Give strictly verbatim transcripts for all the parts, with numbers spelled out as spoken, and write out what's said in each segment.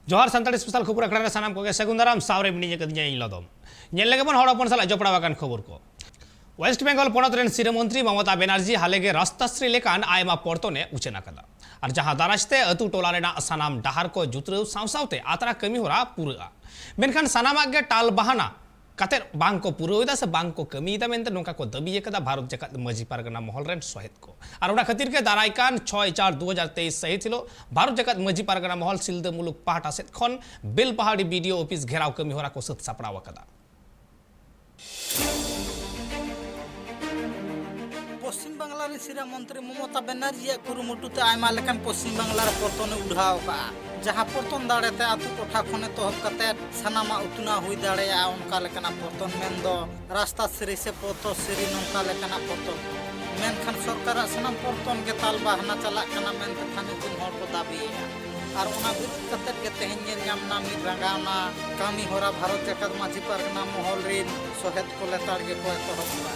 ᱡᱚᱦᱟᱨ᱾ ᱥᱟᱱᱛᱟᱲᱤ ᱥᱯᱮᱥᱟᱞ ᱠᱷᱚᱵᱚᱨ ᱟᱠᱷᱲᱟ ᱨᱮ ᱥᱟᱱᱟᱢ ᱠᱚᱜᱮ ᱥᱟᱹᱜᱩᱱ ᱫᱟᱨᱟᱢ᱾ ᱥᱟᱶᱨᱮ ᱢᱤᱱᱟᱹᱧ ᱟᱠᱟᱫᱤᱧᱟ ᱤᱧ ᱞᱚᱫᱚᱢ᱾ ᱧᱮᱞ ᱞᱮᱜᱮ ᱵᱚᱱ ᱦᱚᱲ ᱦᱚᱯᱚᱱ ᱥᱟᱞᱟᱜ ᱡᱚᱯᱲᱟᱣ ᱟᱠᱟᱱ ᱠᱷᱚᱵᱚᱨ ᱠᱚ᱾ ᱳᱭᱮᱥᱴ ᱵᱮᱝᱜᱚᱞ ᱯᱚᱱᱚᱛ ᱨᱮᱱ ᱥᱤᱨᱟᱹ ᱢᱚᱱᱛᱨᱤ ᱢᱚᱢᱚᱛᱟ ᱵᱮᱱᱟᱨᱡᱤ ᱦᱟᱞᱮᱜᱮ ᱨᱟᱥᱛᱟ ᱥᱨᱤ ᱞᱮᱠᱟᱱ ᱟᱭᱢᱟ ᱯᱚᱨᱛᱚᱱᱮ ᱩᱪᱷᱟᱹᱱ ᱟᱠᱟᱫᱟ, ᱟᱨ ᱡᱟᱦᱟᱸ ᱫᱟᱨᱟᱭ ᱛᱮ ᱟᱹᱛᱩ ᱴᱚᱞᱟ ᱨᱮᱱᱟᱜ ᱥᱟᱱᱟᱢ ᱰᱟᱦᱟᱨ ᱠᱚ ᱡᱩᱛᱨᱟᱹᱣ ᱥᱟᱶ ᱥᱟᱶᱛᱮ ᱟᱛᱨᱟ ᱠᱟᱹᱢᱤ ᱦᱚᱨᱟ ᱯᱩᱨᱟᱹᱜᱼᱟ᱾ ᱢᱮᱱᱠᱷᱟᱱ ᱥᱟᱱᱟᱢᱟᱜ ᱜᱮ ᱴᱟᱞ ᱵᱟᱦᱟᱱᱟ ᱠᱟᱛᱮ ᱵᱟᱝ ᱠᱚ ᱯᱩᱨᱟᱹᱣ ᱮᱫᱟ ᱥᱮ ᱵᱟᱝ ᱠᱚ ᱠᱟᱹᱢᱤᱭᱮᱫᱟ ᱢᱮᱱᱛᱮ ᱱᱚᱝᱠᱟ ᱠᱚ ᱫᱟᱹᱵᱤ ᱟᱠᱟᱫᱟ ᱵᱷᱟᱨᱚᱛ ᱡᱟᱠᱟᱛ ᱢᱟᱹᱡᱷᱤ ᱯᱟᱨᱜᱟᱱᱟ ᱢᱚᱦᱚᱞ ᱨᱮᱱ ᱥᱚᱦᱮᱫ ᱠᱚ᱾ ᱟᱨ ᱚᱱᱟ ᱠᱷᱟᱹᱛᱤᱨ ᱜᱮ ᱫᱟᱨᱟᱭ ᱠᱟᱱ ᱪᱷᱚᱭ ᱪᱟᱨ ᱫᱩ ᱦᱟᱡᱟᱨ ᱛᱮᱭᱤᱥ ᱥᱟᱹᱦᱤᱛ ᱦᱤᱞᱳᱜ ᱵᱷᱟᱨᱚᱛ ᱡᱟᱠᱟᱛ ᱢᱟᱹᱡᱷᱤ ᱯᱟᱨᱜᱟᱱᱟ ᱢᱚᱦᱚᱞ ᱥᱤᱞᱫᱟᱹ ᱢᱩᱞᱩᱠ ᱯᱟᱦᱴᱟ ᱥᱮᱫ ᱠᱷᱚᱱ ᱵᱮᱞᱯᱟᱦᱟᱲᱤ ᱵᱤᱰᱤᱳ ᱚᱯᱷᱤᱥ ᱜᱷᱮᱨᱟᱣ ᱠᱟᱹᱢᱤ ᱦᱚᱨᱟ ᱠᱚ ᱥᱟᱹᱛ ᱥᱟᱯᱲᱟᱣ ᱟᱠᱟᱫᱟ᱾ ᱯᱚᱥᱪᱤᱢ ᱵᱟᱝᱞᱟ ᱨᱮᱱ ᱥᱤᱨᱟᱹ ᱢᱚᱱᱛᱨᱤ ᱢᱚᱢᱚᱛᱟ ᱵᱮᱱᱟᱨᱡᱤᱭᱟᱜ ᱠᱩᱨᱩᱢᱩᱴᱩ ᱛᱮ ᱟᱭᱢᱟ ᱞᱮᱠᱟᱱ ᱯᱚᱥᱪᱤᱢ ᱵᱟᱝᱞᱟ ᱨᱮ ᱯᱚᱨᱛᱚᱱᱮ ᱩᱰᱷᱟᱣ ᱟᱠᱟᱫᱼᱟ, ᱡᱟᱦᱟᱸ ᱯᱚᱨᱛᱚᱱ ᱫᱟᱲᱮ ᱛᱮ ᱟᱹᱛᱩ ᱴᱚᱴᱷᱟ ᱠᱷᱚᱱ ᱮᱛᱚᱦᱚᱵ ᱠᱟᱛᱮ ᱥᱟᱱᱟᱢᱟᱜ ᱩᱛᱱᱟᱹᱣ ᱦᱩᱭ ᱫᱟᱲᱮᱭᱟᱜᱼᱟ, ᱚᱱᱠᱟ ᱞᱮᱠᱟᱱᱟᱜ ᱯᱚᱨᱛᱚᱱ ᱢᱮᱱᱫᱚ ᱨᱟᱥᱛᱟ ᱥᱤᱨᱤ ᱥᱮ ᱯᱚᱛᱷᱚ ᱥᱤᱨᱤ ᱱᱚᱝᱠᱟ ᱞᱮᱠᱟᱱᱟᱜ ᱯᱚᱨᱛᱚᱱ᱾ ᱢᱮᱱᱠᱷᱟᱱ ᱥᱚᱨᱠᱟᱨᱟᱜ ᱥᱟᱱᱟᱢ ᱯᱚᱨᱛᱚᱱ ᱜᱮ ᱛᱟᱞ ᱵᱟᱦᱱᱟ ᱪᱟᱞᱟᱜ ᱠᱟᱱᱟ ᱢᱮᱱᱛᱮ ᱛᱷᱟᱹᱱᱤᱛ ᱨᱮᱱ ᱦᱚᱲ ᱠᱚ ᱫᱟᱹᱵᱤᱭᱮᱫᱼᱟ᱾ ᱟᱨ ᱚᱱᱟ ᱵᱤᱨᱩᱫᱷ ᱠᱟᱛᱮᱫ ᱜᱮ ᱛᱮᱦᱮᱧ ᱧᱮᱞ ᱧᱟᱢ ᱮᱱᱟ ᱢᱤᱫ ᱨᱟᱸᱜᱟᱣᱱᱟ ᱠᱟᱹᱢᱤ ᱦᱚᱨᱟ ᱵᱷᱟᱨᱚᱛ ᱡᱟᱠᱟᱛ ᱢᱟᱹᱡᱷᱤ ᱯᱟᱨᱜᱟᱱᱟ ᱢᱚᱦᱚᱞ ᱨᱮᱱ ᱥᱚᱦᱮᱫ ᱠᱚ ᱞᱮᱛᱟᱲ ᱜᱮᱠᱚ ᱮᱛᱚᱦᱚᱵ ᱠᱟᱜᱼᱟ,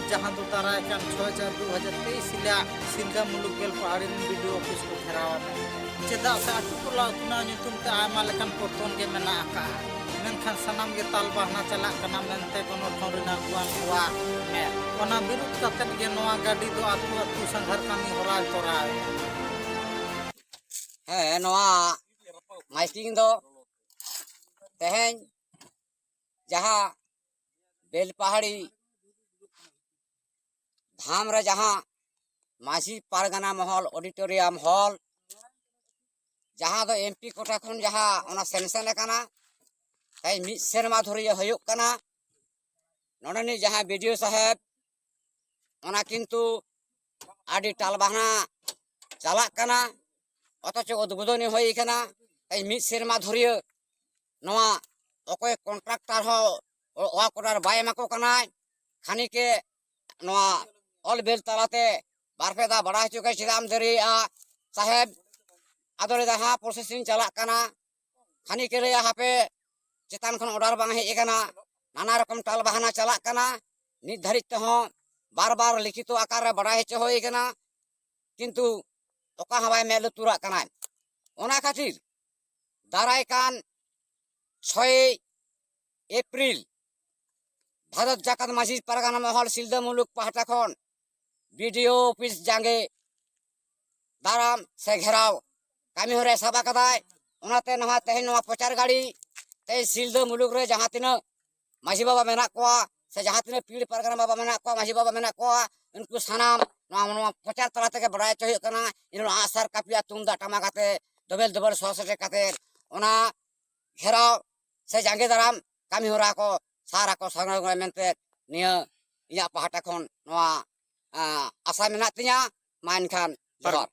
ᱡᱟᱦᱟᱸ ᱫᱚ ᱫᱟᱨᱟᱭ ᱠᱟᱱ ᱪᱷᱚᱭ ᱪᱟᱨ ᱫᱩ ᱦᱟᱡᱟᱨ ᱛᱮᱭᱤᱥ ᱦᱤᱞᱳᱜ ᱥᱤᱞᱫᱟᱹ ᱢᱩᱞᱩᱠ ᱵᱮᱞᱯᱟᱦᱟᱲᱤ ᱨᱮᱱ ᱵᱤᱰᱤᱳ ᱚᱯᱷᱤᱥ ᱠᱚ ᱜᱷᱮᱨᱟᱣᱟ ᱢᱮᱱᱛᱮ᱾ ᱪᱮᱫᱟᱜ ᱥᱮ ᱟᱹᱛᱩ ᱴᱚᱞᱟ ᱩᱛᱱᱟᱹᱣ ᱧᱩᱛᱩᱢ ᱛᱮ ᱟᱭᱢᱟ ᱞᱮᱠᱟᱱ ᱯᱚᱨᱛᱚᱱ ᱜᱮ ᱢᱮᱱᱟᱜ ᱟᱠᱟᱫᱼᱟ, ᱢᱮᱱᱠᱷᱟᱱ ᱥᱟᱱᱟᱢ ᱜᱮ ᱛᱟᱞ ᱵᱟᱦᱱᱟ ᱪᱟᱞᱟᱜ ᱠᱟᱱᱟ ᱢᱮᱱᱛᱮ ᱜᱚᱱᱚᱴᱷᱚᱱ ᱨᱮᱱ ᱟᱹᱜᱩᱣᱟᱱ ᱠᱚᱣᱟᱜ ᱢᱮᱱ᱾ ᱚᱱᱟ ᱵᱤᱨᱩᱫᱷ ᱠᱟᱛᱮᱫ ᱜᱮ ᱱᱚᱣᱟ ᱜᱟᱹᱰᱤ ᱫᱚ ᱟᱹᱛᱩ ᱟᱹᱛᱩ ᱥᱟᱸᱜᱷᱟᱨ ᱠᱟᱹᱢᱤ ᱦᱚᱨᱟᱭ ᱛᱚᱨᱟᱣᱮᱫᱼᱟ᱾ ᱦᱮᱸ, ᱱᱚᱣᱟ ᱢᱟᱭᱠᱤᱝ ᱫᱚ ᱛᱮᱦᱮᱧ ᱡᱟᱦᱟᱸ ᱵᱮᱞᱯᱟᱦᱟᱲᱤ ᱫᱷᱟᱢ ᱨᱮ ᱡᱟᱦᱟᱸ ᱢᱟᱹᱡᱷᱤ ᱯᱟᱨᱜᱟᱱᱟ ᱢᱚᱦᱚᱞ ᱚᱰᱤᱴᱳᱨᱤᱭᱟᱢ ᱦᱚᱞ, ᱡᱟᱦᱟᱸ ᱫᱚ ᱮᱢᱯᱤ ᱠᱚᱴᱷᱟ ᱠᱷᱚᱱ ᱡᱟᱦᱟᱸ ᱚᱱᱟ ᱥᱮᱱᱥᱮᱱ ᱟᱠᱟᱱᱟ, ᱛᱮᱦᱮᱧ ᱢᱤᱫ ᱥᱮᱨᱢᱟ ᱫᱷᱩᱨᱤᱭᱟᱹ ᱦᱩᱭᱩᱜ ᱠᱟᱱᱟ᱾ ᱱᱚᱰᱮᱱᱤᱡ ᱡᱟᱦᱟᱸᱭ ᱵᱤᱰᱤᱳ ᱥᱟᱦᱮᱵᱽ, ᱚᱱᱟ ᱠᱤᱱᱛᱩ ᱟᱹᱰᱤ ᱴᱟᱞᱵᱟᱦᱱᱟ ᱪᱟᱞᱟᱜ ᱠᱟᱱᱟ, ᱚᱛᱷᱚᱪᱚ ᱩᱫᱵᱳᱫᱚᱱᱤ ᱦᱩᱭ ᱠᱟᱱᱟ᱾ ᱛᱮᱦᱮᱧ ᱢᱤᱫ ᱥᱮᱨᱢᱟ ᱫᱷᱩᱨᱤᱭᱟᱹ ᱱᱚᱣᱟ ᱚᱠᱚᱭ ᱠᱚᱱᱴᱨᱟᱠᱴᱟᱨ ᱦᱚᱸ ᱣᱟᱨᱠ ᱚᱰᱟᱨ ᱵᱟᱭ ᱮᱢᱟ ᱠᱚ ᱠᱟᱱᱟᱭ᱾ ᱠᱷᱟᱱᱤᱠᱮ ᱱᱚᱣᱟ ᱚᱞ ᱵᱮᱞ ᱛᱟᱞᱟᱛᱮ ᱵᱟᱨ ᱯᱮ ᱫᱷᱟᱣ ᱵᱟᱲᱟᱭ ᱦᱚᱪᱚ ᱠᱟᱭ, ᱪᱮᱫᱟᱜ ᱮᱢ ᱫᱮᱨᱤᱭᱮᱫᱼᱟ ᱥᱟᱦᱮᱵᱽ? ᱟᱫᱚ ᱞᱟᱹᱭᱫᱟ, ᱦᱮᱸ, ᱯᱨᱚᱥᱮᱥᱤᱝ ᱪᱟᱞᱟᱜ ᱠᱟᱱᱟ᱾ ᱠᱷᱟᱱᱤᱠᱮ ᱞᱟᱹᱭᱟ, ᱦᱟᱯᱮ, ᱪᱮᱛᱟᱱ ᱠᱷᱚᱱ ᱚᱰᱟᱨ ᱵᱟᱝ ᱦᱮᱡ ᱟᱠᱟᱱᱟ, ᱱᱟᱱᱟ ᱨᱚᱠᱚᱢ ᱴᱟᱞ ᱵᱟᱦᱟᱱᱟ ᱪᱟᱞᱟᱜ ᱠᱟᱱᱟ᱾ ᱱᱤᱛ ᱫᱷᱟᱹᱨᱤᱡ ᱛᱮᱦᱚᱸ ᱵᱟᱨ ᱵᱟᱨ ᱞᱤᱠᱷᱤᱛᱚ ᱟᱠᱟᱨ ᱨᱮ ᱵᱟᱲᱟᱭ ᱦᱚᱪᱚ ᱦᱩᱭ ᱟᱠᱟᱱᱟ, ᱠᱤᱱᱛᱩ ᱚᱠᱟ ᱦᱚᱸ ᱵᱟᱭ ᱢᱮᱫ ᱞᱩᱛᱩᱨᱟᱜ ᱠᱟᱱᱟ᱾ ᱚᱱᱟ ᱠᱷᱟᱹᱛᱤᱨ ᱫᱟᱨᱟᱭ ᱠᱟᱱ ᱪᱷᱚᱭ ᱮᱯᱨᱤᱞ ᱵᱷᱟᱨᱚᱛ ᱡᱟᱠᱟᱛ ᱢᱟᱹᱡᱷᱤ ᱯᱟᱨᱜᱟᱱᱟ ᱢᱚᱦᱚᱞ ᱥᱤᱞᱫᱟᱹ ᱢᱩᱞᱩᱠ ᱯᱟᱦᱴᱟ ᱠᱷᱚᱱ ᱵᱤᱰᱤᱳ ᱚᱯᱷᱤᱥ ᱡᱟᱸᱜᱮ ᱫᱟᱨᱟᱢ ᱥᱮ ᱜᱷᱮᱨᱟᱣ ᱠᱟᱹᱢᱤ ᱦᱚᱨᱟᱭ ᱥᱟᱵ ᱟᱠᱟᱫᱟᱭ᱾ ᱚᱱᱟᱛᱮ ᱱᱚᱣᱟ ᱛᱮᱦᱮᱧ ᱱᱚᱣᱟ ᱯᱨᱚᱪᱟᱨ ᱜᱟᱹᱲᱤ ᱛᱮᱦᱮᱧ ᱥᱤᱞᱫᱟᱹ ᱢᱩᱞᱩᱠ ᱨᱮ ᱡᱟᱦᱟᱸ ᱛᱤᱱᱟᱹᱜ ᱢᱟᱹᱡᱷᱤ ᱵᱟᱵᱟ ᱢᱮᱱᱟᱜ ᱠᱚᱣᱟ ᱥᱮ ᱡᱟᱦᱟᱸ ᱛᱤᱱᱟᱹᱜ ᱯᱤᱲ ᱯᱟᱨᱜᱟᱱᱟ ᱵᱟᱵᱟ ᱢᱮᱱᱟᱜ ᱠᱚᱣᱟ, ᱢᱟᱹᱡᱷᱤ ᱵᱟᱵᱟ ᱢᱮᱱᱟᱜ ᱠᱚᱣᱟ, ᱩᱱᱠᱩ ᱥᱟᱱᱟᱢ ᱱᱚᱣᱟ, ᱱᱚᱣᱟ ᱯᱨᱚᱪᱟᱨ ᱛᱟᱞᱟ ᱛᱮᱜᱮ ᱵᱟᱲᱟᱭ ᱦᱚᱪᱚ ᱦᱩᱭᱩᱜ ᱠᱟᱱᱟ᱾ ᱮᱱᱦᱤᱞᱳᱜ ᱟᱸᱜᱼᱥᱟᱨ ᱠᱟᱹᱯᱤ ᱟᱨ ᱛᱩᱢᱫᱟᱜ ᱴᱟᱢᱟᱠ ᱟᱛᱮ ᱫᱚᱵᱮᱞ ᱫᱚᱵᱮᱞ ᱥᱚᱦᱚᱨ ᱥᱮᱴᱮᱨ ᱠᱟᱛᱮ ᱚᱱᱟ ᱜᱷᱮᱨᱟᱣ ᱥᱮ ᱡᱟᱸᱜᱮ ᱫᱟᱨᱟᱢ ᱠᱟᱹᱢᱤ ᱦᱚᱨᱟ ᱠᱚ ᱥᱟᱨ ᱟᱠᱚ ᱥᱟᱨᱟᱣ ᱢᱮᱱᱛᱮ ᱱᱤᱭᱟᱹ ᱤᱧᱟᱹᱜ ᱯᱟᱦᱴᱟ ᱠᱷᱚᱱ ᱱᱚᱣᱟ, ᱟᱸ, ᱟᱥᱟ ᱢᱮᱱᱟᱜ ᱛᱤᱧᱟᱹ᱾ ᱢᱟ ᱮᱱᱠᱷᱟᱱ ᱡᱚᱦᱟᱨ᱾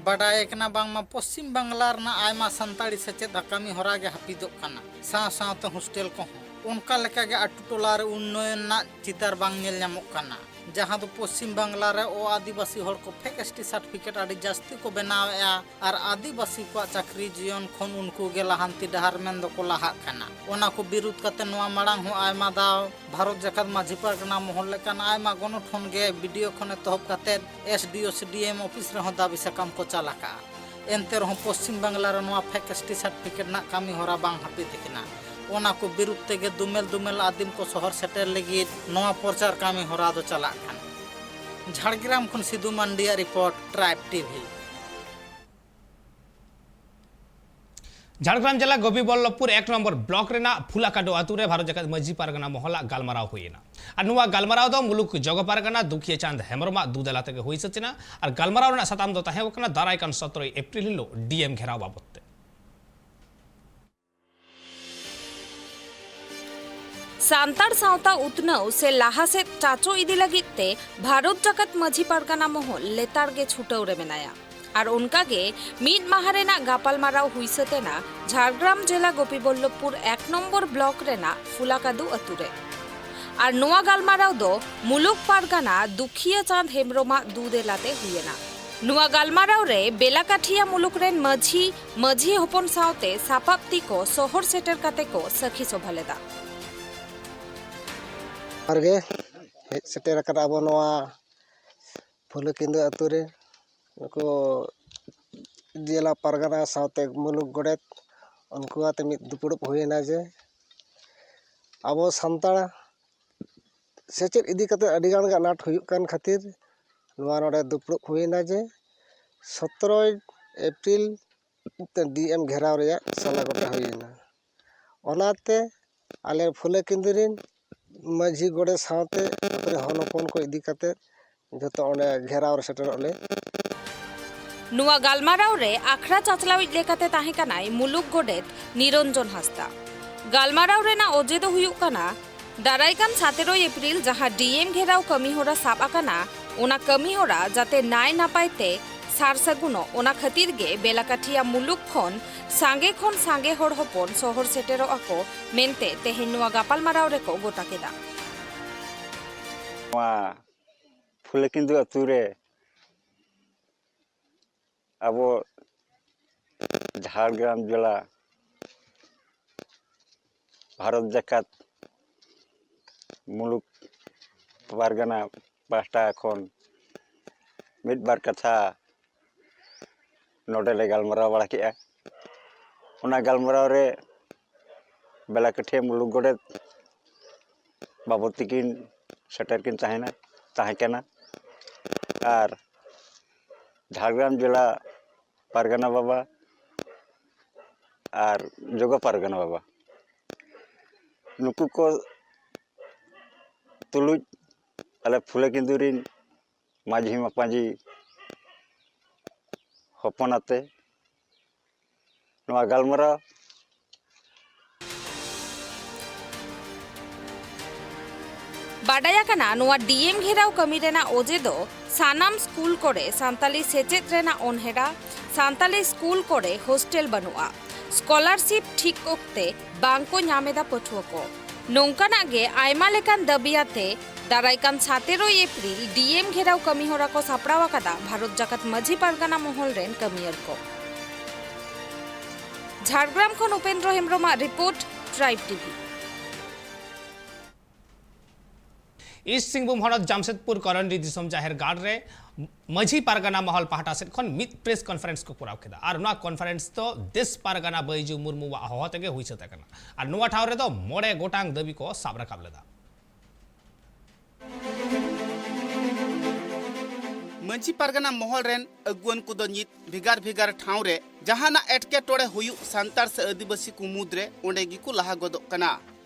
ᱵᱟᱰᱟᱭ ᱠᱟᱱᱟ ᱵᱟᱝᱢᱟ ᱯᱚᱥᱪᱤᱢ ᱵᱟᱝᱞᱟ ᱨᱮᱱᱟᱜ ᱟᱭᱢᱟ ᱥᱟᱱᱛᱟᱲᱤ ᱥᱮᱪᱮᱫ ᱠᱟᱹᱢᱤ ᱦᱚᱨᱟ ᱜᱮ ᱦᱟᱹᱯᱤᱫᱚᱜ ᱠᱟᱱᱟ, ᱥᱟᱶ ᱥᱟᱶᱛᱮ ᱦᱳᱥᱴᱮᱞ ᱠᱚᱦᱚᱸ᱾ ᱚᱱᱠᱟ ᱞᱮᱠᱟᱜᱮ ᱟᱹᱛᱩ ᱴᱚᱞᱟ ᱨᱮ ᱩᱱᱱᱚᱭᱚᱱ ᱨᱮᱱᱟᱜ ᱪᱤᱛᱟᱨ ᱵᱟᱝ ᱧᱮᱞ ᱧᱟᱢᱚᱜ ᱠᱟᱱᱟ, ᱡᱟᱦᱟᱸ ᱫᱚ ᱯᱚᱥᱪᱤᱢ ᱵᱟᱝᱞᱟ ᱨᱮ ᱚ ᱟᱹᱫᱤᱵᱟᱹᱥᱤ ᱦᱚᱲ ᱠᱚ ᱯᱷᱮᱠ ᱮᱥ ᱴᱤ ᱥᱟᱨᱴᱤᱯᱷᱤᱠᱮᱴ ᱟᱹᱰᱤ ᱡᱟᱹᱥᱛᱤ ᱠᱚ ᱵᱮᱱᱟᱣᱮᱫᱼᱟ ᱟᱨ ᱟᱹᱫᱤᱵᱟᱹᱥᱤ ᱠᱚᱣᱟᱜ ᱪᱟᱹᱠᱨᱤ ᱡᱤᱭᱚᱱ ᱠᱷᱚᱱ ᱩᱱᱠᱩ ᱜᱮ ᱞᱟᱦᱟᱱᱛᱤ ᱰᱟᱦᱟᱨ ᱢᱮᱱ ᱫᱚᱠᱚ ᱞᱟᱦᱟᱜ ᱠᱟᱱᱟ᱾ ᱚᱱᱟ ᱠᱚ ᱵᱤᱨᱩᱫᱷ ᱠᱟᱛᱮ ᱱᱚᱣᱟ ᱢᱟᱲᱟᱝ ᱦᱚᱸ ᱟᱭᱢᱟ ᱫᱷᱟᱣ ᱵᱷᱟᱨᱚᱛ ᱡᱟᱠᱟᱛ ᱢᱟᱹᱡᱷᱤ ᱯᱟᱨᱜᱟᱱᱟ ᱢᱚᱦᱚᱞ ᱞᱮᱠᱟᱱ ᱟᱭᱢᱟ ᱜᱚᱱᱚᱴᱷᱚᱱ ᱜᱮ ᱵᱤᱰᱤᱳ ᱠᱷᱚᱱ ᱮᱛᱚᱦᱚᱵ ᱠᱟᱛᱮ ᱮᱥ ᱰᱤ ᱳ ᱥᱤ ᱰᱤ ᱮᱢ ᱚᱯᱷᱤᱥ ᱨᱮᱦᱚᱸ ᱫᱟᱹᱵᱤ ᱥᱟᱠᱟᱢ ᱠᱚ ᱪᱟᱞ ᱟᱠᱟᱜᱼᱟ᱾ ᱮᱱᱛᱮ ᱨᱮᱦᱚᱸ ᱯᱚᱥᱪᱤᱢ ᱵᱟᱝᱞᱟ ᱨᱮ ᱱᱚᱣᱟ ᱯᱷᱮᱠ ᱮᱥ ᱴᱤ ᱥᱟᱨᱴᱤᱯᱷᱤᱠᱮᱴ ᱨᱮᱱᱟᱜ ᱠᱟᱹᱢᱤ ᱦᱚᱨᱟ ᱵᱟᱝ ᱦᱟᱹᱯᱤᱫ ᱟᱠᱟᱱᱟ᱾ ᱚᱱᱟ ᱠᱚ ᱵᱤᱨᱩᱫᱷ ᱛᱮᱜᱮ ᱫᱩᱢᱮᱞ ᱫᱩᱢᱮᱞ ᱟᱹᱫᱤᱢ ᱠᱚ ᱥᱚᱦᱚᱨ ᱥᱮᱴᱮᱨ ᱞᱟᱹᱜᱤᱫ ᱱᱚᱣᱟ ᱯᱨᱚᱪᱟᱨ ᱠᱟᱹᱢᱤ ᱦᱚᱨᱟ ᱫᱚ ᱪᱟᱞᱟᱜ ᱠᱟᱱᱟ᱾ ᱡᱷᱟᱲᱜᱨᱟᱢ ᱠᱷᱚᱱ ᱥᱤᱫᱩ ᱢᱟᱱᱰᱤᱭᱟᱜ ᱨᱤᱯᱳᱨᱴ, ᱴᱨᱟᱭᱤᱵᱽ ᱴᱤᱵᱷᱤ᱾ ᱡᱷᱟᱲᱜᱨᱟᱢ ᱡᱮᱞᱟ ᱜᱳᱯᱤᱵᱚᱞᱞᱚᱵᱷᱯᱩᱨ ᱮᱠ ᱱᱚᱢᱵᱚᱨ ᱵᱞᱚᱠ ᱨᱮᱱᱟᱜ ᱯᱷᱩᱞᱟᱠᱟᱰᱩ ᱟᱹᱛᱩ ᱨᱮ ᱵᱷᱟᱨᱚᱛ ᱡᱟᱠᱟᱛ ᱢᱟᱹᱡᱷᱤ ᱯᱟᱨᱜᱟᱱᱟ ᱢᱚᱦᱚᱞᱟᱜ ᱜᱟᱞᱢᱟᱨᱟᱣ ᱦᱩᱭᱮᱱᱟ᱾ ᱟᱨ ᱱᱚᱣᱟ ᱜᱟᱞᱢᱟᱨᱟᱣ ᱫᱚ ᱢᱩᱞᱩᱠ ᱡᱚᱜᱚ ᱯᱟᱨᱜᱟᱱᱟ ᱫᱩᱠᱷᱤᱭᱟᱹ ᱪᱟᱸᱫᱽ ᱦᱮᱢᱵᱨᱚᱢᱟᱜ ᱫᱩᱫᱟᱞᱟ ᱛᱮᱜᱮ ᱦᱩᱭ ᱥᱟᱹᱛ ᱮᱱᱟ᱾ ᱟᱨ ᱜᱟᱞᱢᱟᱨᱟᱣ ᱨᱮᱱᱟᱜ ᱥᱟᱛᱟᱢ ᱫᱚ ᱛᱟᱦᱮᱸ ᱠᱟᱱᱟ ᱫᱟᱨᱟᱭ ᱠᱟᱱ ᱥᱚᱛᱨᱚᱭ ᱮᱯᱨᱤᱞ ᱦᱤᱞᱳᱜ ᱰᱤ ᱮᱢ ᱜᱷᱮᱨᱟᱣ ᱵᱟᱵᱚᱛ ᱛᱮ᱾ ᱥᱟᱱᱛᱟᱲ ᱥᱟᱶᱛᱟ ᱩᱛᱱᱟᱹᱣ ᱥᱮ ᱞᱟᱦᱟ ᱥᱮᱫ ᱪᱟᱪᱳ ᱤᱫᱤ ᱞᱟᱹᱜᱤᱫ ᱛᱮ ᱵᱷᱟᱨᱚᱛ ᱡᱟᱠᱟᱛ ᱢᱟᱹᱡᱷᱤ ᱯᱟᱨᱜᱟᱱᱟ ᱢᱚᱦᱚᱞ ᱞᱮᱛᱟᱲ ᱜᱮ ᱪᱷᱩᱴᱟᱹᱣ ᱨᱮ ᱢᱮᱱᱟᱭᱟ᱾ ᱟᱨ ᱚᱱᱠᱟ ᱜᱮ ᱢᱤᱫ ᱢᱟᱦᱟ ᱨᱮᱱᱟᱜ ᱜᱟᱯᱟᱞᱢᱟᱨᱟᱣ ᱦᱩᱭ ᱥᱟᱹᱛ ᱮᱱᱟ ᱡᱷᱟᱲᱜᱨᱟᱢ ᱡᱮᱞᱟ ᱜᱳᱯᱤᱵᱚᱞᱞᱚᱵᱷᱯᱩᱨ ᱮᱠ ᱱᱚᱢᱵᱚᱨ ᱵᱞᱚᱠ ᱨᱮᱱᱟᱜ ᱯᱷᱩᱞᱟᱠᱟᱫᱩ ᱟᱹᱛᱩ ᱨᱮ᱾ ᱟᱨ ᱱᱚᱣᱟ ᱜᱟᱞᱢᱟᱨᱟᱣ ᱫᱚ ᱢᱩᱞᱩᱠ ᱯᱟᱨᱜᱟᱱᱟ ᱫᱩᱠᱷᱤᱭᱟᱹ ᱪᱟᱸᱫᱽ ᱦᱮᱢᱵᱨᱚᱢᱟᱜ ᱫᱩᱫᱮᱞᱟ ᱛᱮ ᱦᱩᱭ ᱮᱱᱟ᱾ ᱱᱚᱣᱟ ᱜᱟᱞᱢᱟᱨᱟᱣ ᱨᱮ ᱵᱮᱞᱟᱠᱟᱴᱷᱤᱭᱟ ᱢᱩᱞᱩᱠ ᱨᱮᱱ ᱢᱟᱹᱡᱷᱤ, ᱢᱟᱹᱡᱷᱤ ᱦᱚᱯᱚᱱ ᱥᱟᱶᱛᱮ ᱥᱟᱯᱟᱵ ᱛᱤ ᱠᱚ ᱥᱚᱦᱚᱨ ᱥᱮᱴᱮᱨ ᱠᱟᱛᱮ ᱠᱚ ᱥᱟᱹᱠᱷᱤ ᱥᱚᱵᱷᱟ ᱞᱮᱫᱟ᱾ ᱡᱚᱦᱟᱨ ᱜᱮ ᱦᱮᱡ ᱥᱮᱴᱮᱨ ᱟᱠᱟᱱᱟ ᱟᱵᱚ ᱱᱚᱣᱟ ᱯᱷᱩᱞᱟᱹᱠᱤᱸᱫᱟᱹ ᱟᱹᱛᱩ ᱨᱮ ᱱᱩᱠᱩ ᱡᱮᱞᱟ ᱯᱟᱨᱜᱟᱱᱟ ᱥᱟᱶᱛᱮ ᱢᱩᱞᱩᱠ ᱜᱚᱰᱮᱛ, ᱩᱱᱠᱩ ᱟᱛᱮ ᱢᱤᱫ ᱫᱩᱯᱲᱩᱵ ᱦᱩᱭᱮᱱᱟ ᱡᱮ ᱟᱵᱚ ᱥᱟᱱᱛᱟᱲ ᱥᱮᱪᱮᱫ ᱤᱫᱤ ᱠᱟᱛᱮ ᱟᱹᱰᱤ ᱜᱟᱱ ᱜᱮ ᱟᱱᱟᱴ ᱦᱩᱭᱩᱜ ᱠᱟᱱ ᱠᱷᱟᱹᱛᱤᱨ ᱱᱚᱣᱟ ᱱᱚᱰᱮ ᱫᱩᱯᱲᱩᱵ ᱦᱩᱭᱮᱱᱟ ᱡᱮ ᱥᱚᱛᱨᱚᱭ ᱮᱯᱨᱤᱞ ᱰᱤ ᱮᱢ ᱜᱷᱮᱨᱟᱣ ᱨᱮᱭᱟᱜ ᱥᱟᱞᱟ ᱜᱚᱴᱟ ᱦᱩᱭᱮᱱᱟ᱾ ᱚᱱᱟᱛᱮ ᱟᱞᱮ ᱯᱷᱩᱞᱟᱹ ᱠᱤᱸᱫᱩᱨᱤᱱ ᱢᱟᱹᱡᱷᱤ ᱜᱚᱰᱮᱛ ᱥᱟᱶᱛᱮ ᱟᱹᱛᱩ ᱨᱮ ᱦᱚᱱ ᱦᱚᱯᱚᱱ ᱠᱚ ᱤᱫᱤ ᱠᱟᱛᱮ ᱡᱚᱛᱚ ᱚᱸᱰᱮ ᱜᱷᱮᱨᱟᱣ ᱨᱮ ᱥᱮᱴᱮᱨᱚᱜ ᱞᱮ᱾ ᱱᱚᱣᱟ ᱜᱟᱞᱢᱟᱨᱟᱣ ᱨᱮ ᱟᱠᱷᱲᱟ ᱪᱟᱪᱞᱟᱣᱤᱡ ᱞᱮᱠᱟᱛᱮ ᱛᱟᱦᱮᱸ ᱠᱟᱱᱟᱭ ᱢᱩᱞᱩᱠ ᱜᱚᱰᱮᱛ ᱱᱤᱨᱚᱧᱡᱚᱱ ᱦᱟᱸᱥᱫᱟ᱾ ᱜᱟᱞᱢᱟᱨᱟᱣ ᱨᱮᱱᱟᱜ ᱚᱡᱮ ᱫᱚ ᱦᱩᱭᱩᱜ ᱠᱟᱱᱟ, ᱫᱟᱨᱟᱭ ᱠᱟᱱ ᱥᱟᱛᱮᱨᱚᱭ ᱮᱯᱨᱤᱞ ᱡᱟᱦᱟᱸ ᱰᱤ ᱮᱢ ᱜᱷᱮᱨᱟᱣ ᱠᱟᱹᱢᱤ ᱦᱚᱨᱟ ᱥᱟᱵ ᱟᱠᱟᱱᱟ, ᱚᱱᱟ ᱠᱟᱹᱢᱤ ᱦᱚᱨᱟ ᱡᱟᱛᱮ ᱱᱟᱭ ᱱᱟᱯᱟᱭ ᱛᱮ ᱥᱟᱨ ᱥᱟᱹᱜᱩᱱᱚᱜ, ᱚᱱᱟ ᱠᱷᱟᱹᱛᱤᱨ ᱜᱮ ᱵᱮᱞᱟᱠᱟᱴᱷᱤᱭᱟ ᱢᱩᱞᱩᱠ ᱠᱷᱚᱱ ᱥᱟᱸᱜᱮ ᱠᱷᱚᱱ ᱥᱟᱸᱜᱮ ᱦᱚᱲ ᱦᱚᱯᱚᱱ ᱥᱚᱦᱚᱨ ᱥᱮᱴᱮᱨᱚᱜ ᱟᱠᱚ ᱢᱮᱱᱛᱮ ᱛᱮᱦᱮᱧ ᱱᱚᱣᱟ ᱜᱟᱯᱟᱞᱢᱟᱨᱟᱣ ᱨᱮᱠᱚ ᱜᱚᱴᱟ ᱠᱮᱫᱟ᱾ ᱱᱚᱣᱟ ᱯᱷᱩᱞᱟᱹᱠᱤᱱᱫᱩ ᱟᱹᱛᱩ ᱨᱮ ᱟᱵᱚ ᱡᱷᱟᱲᱜᱨᱟᱢ ᱡᱮᱞᱟ ᱵᱷᱟᱨᱚᱛ ᱡᱟᱠᱟᱛ ᱢᱩᱞᱩᱠ ᱯᱟᱨᱜᱟᱱᱟ ᱯᱟᱦᱴᱟ ᱠᱷᱚᱱ ᱢᱤᱫ ᱵᱟᱨ ᱠᱟᱛᱷᱟ ᱱᱚᱰᱮ ᱞᱮ ᱜᱟᱞᱢᱟᱨᱟᱣ ᱵᱟᱲᱟ ᱠᱮᱜᱼᱟ᱾ ᱚᱱᱟ ᱜᱟᱞᱢᱟᱨᱟᱣ ᱨᱮ ᱵᱮᱞᱟᱠᱟᱹᱴᱷᱤᱭᱟᱹ ᱢᱩᱞᱩᱠ ᱜᱚᱰᱮᱛ ᱵᱟᱵᱟ ᱛᱤᱠᱤᱱ ᱥᱮᱴᱮᱨ ᱠᱤᱱ ᱛᱟᱦᱮᱱᱟ, ᱛᱟᱦᱮᱸ ᱠᱟᱱᱟ᱾ ᱟᱨ ᱡᱷᱟᱲᱜᱨᱟᱢ ᱡᱮᱞᱟ ᱯᱟᱨᱜᱟᱱᱟ ᱵᱟᱵᱟ ᱟᱨ ᱡᱚᱜᱚ ᱯᱟᱨᱜᱟᱱᱟ ᱵᱟᱵᱟ, ᱱᱩᱠᱩ ᱠᱚ ᱛᱩᱞᱩᱡ ᱟᱞᱮ ᱯᱷᱩᱞᱟᱹᱠᱤᱱᱫᱩ ᱨᱤᱱ ᱢᱟᱹᱡᱷᱤ ᱢᱟᱯᱟᱡᱷᱤ ᱦᱚᱯᱚᱱ ᱟᱛᱮ ᱱᱚᱣᱟ ᱜᱟᱞᱢᱟᱨᱟᱣ᱾ ᱵᱟᱰᱟᱭ ᱟᱠᱟᱱᱟ, ᱱᱚᱣᱟ ᱰᱤ ᱮᱢ ᱜᱷᱮᱨᱟᱣ ᱠᱟᱹᱢᱤ ᱨᱮᱱᱟᱜ ᱚᱡᱮ ᱫᱚ ᱥᱟᱱᱟᱢ ᱥᱠᱩᱞ ᱠᱚᱨᱮ ᱥᱟᱱᱛᱟᱞᱤ ᱥᱮᱪᱮᱫ ᱨᱮᱱᱟᱜ ᱚᱱᱦᱮᱲᱟ, ᱥᱟᱱᱛᱟᱞᱤ ᱥᱠᱩᱞ ᱠᱚᱨᱮ ᱦᱳᱥᱴᱮᱞ ᱵᱟᱹᱱᱩᱜᱼᱟ, ᱥᱠᱚᱞᱟᱨᱥᱤᱯ ᱴᱷᱤᱠ ᱚᱠᱛᱮ ᱵᱟᱝ ᱠᱚ ᱧᱟᱢ ᱮᱫᱟ ᱯᱟᱹᱴᱷᱩᱣᱟᱹ ᱠᱚ᱾ ᱱᱚᱝᱠᱟᱱᱟᱜ ᱜᱮ ᱟᱭᱢᱟ ᱞᱮᱠᱟᱱ ᱫᱟᱹᱵᱤ ᱟᱛᱮ ᱫᱟᱨᱟᱭ ᱠᱟᱱ ᱥᱟᱛᱮᱨᱚᱭ ᱮᱯᱨᱤᱞ ᱰᱤ ᱮᱢ ᱜᱷᱮᱨᱟᱣ ᱠᱟᱹᱢᱤ ᱦᱚᱨᱟ ᱠᱚ ᱥᱟᱯᱲᱟᱣ ᱟᱠᱟᱫᱟ ᱵᱷᱟᱨᱚᱛ ᱡᱟᱠᱟᱛ ᱢᱟᱹᱡᱷᱤ ᱯᱟᱨᱜᱟᱱᱟ ᱢᱚᱦᱚᱞ ᱨᱮᱱ ᱠᱟᱹᱢᱤᱭᱟᱹᱨ ᱠᱚ᱾ ᱡᱷᱟᱲᱜᱨᱟᱢ ᱠᱷᱚᱱ ᱩᱯᱮᱱᱫᱨᱚ ᱦᱮᱢᱵᱨᱚᱢᱟᱜ report, tribe TV. East Singhbhum ᱦᱚᱱᱚᱛ ᱡᱟᱢᱥᱮᱫᱽᱯᱩᱨ ᱠᱚᱨᱚᱱᱰᱤ ᱫᱤᱥᱚᱢ ᱡᱟᱦᱮᱨ ᱜᱟᱲ ᱨᱮ ᱢᱟᱹᱡᱷᱤ ᱯᱟᱨᱜᱟᱱᱟ ᱢᱚᱦᱚᱞ ᱯᱟᱦᱴᱟ ᱥᱮᱫ ᱠᱷᱚᱱ ᱢᱤᱫ ᱯᱨᱮᱥ ᱠᱚᱱᱯᱷᱟᱨᱮᱱᱥ ᱠᱚ ᱠᱚᱨᱟᱣ ᱠᱮᱫᱟ ᱟᱨ ᱱᱚᱣᱟ ᱠᱚᱱᱯᱷᱟᱨᱮᱱᱥ ᱫᱚ ᱫᱮᱥ ᱯᱟᱨᱜᱟᱱᱟ ᱵᱟᱹᱭᱡᱩ ᱢᱩᱨᱢᱩᱣᱟᱜ ᱦᱚᱦᱚ ᱛᱮᱜᱮ ᱦᱩᱭ ᱥᱟᱹᱛ ᱟᱠᱟᱱᱟ ᱟᱨ ᱱᱚᱣᱟ ᱴᱷᱟᱶ ᱨᱮᱫᱚ ᱢᱚᱬᱮ ᱜᱚᱴᱟᱝ ᱫᱟᱹᱵᱤ ᱠᱚ ᱥᱟᱵ ᱨᱟᱠᱟᱵ ᱞᱮᱫᱟ᱾ ᱢᱟᱹᱡᱷᱤ ᱯᱟᱨᱜᱟᱱᱟ ᱢᱚᱦᱚᱞ ᱨᱮᱱ ᱟᱹᱜᱩᱣᱟᱹᱱ ᱠᱚᱫᱚ ᱱᱤᱛ ᱵᱷᱮᱜᱟᱨ ᱵᱷᱮᱜᱟᱨ ᱴᱷᱟᱶ ᱨᱮ ᱡᱟᱦᱟᱱᱟᱜ ᱮᱴᱠᱮᱴᱚᱬᱮ ᱦᱩᱭᱩᱜ ᱥᱟᱱᱛᱟᱲ ᱥᱮ ᱟᱹᱫᱤᱵᱟᱹᱥᱤ ᱠᱚ ᱢᱩᱫᱽᱨᱮ ᱚᱸᱰᱮ ᱜᱮᱠᱚ ᱞᱟᱦᱟ ᱜᱚᱫᱚᱜ ᱠᱟᱱᱟ᱾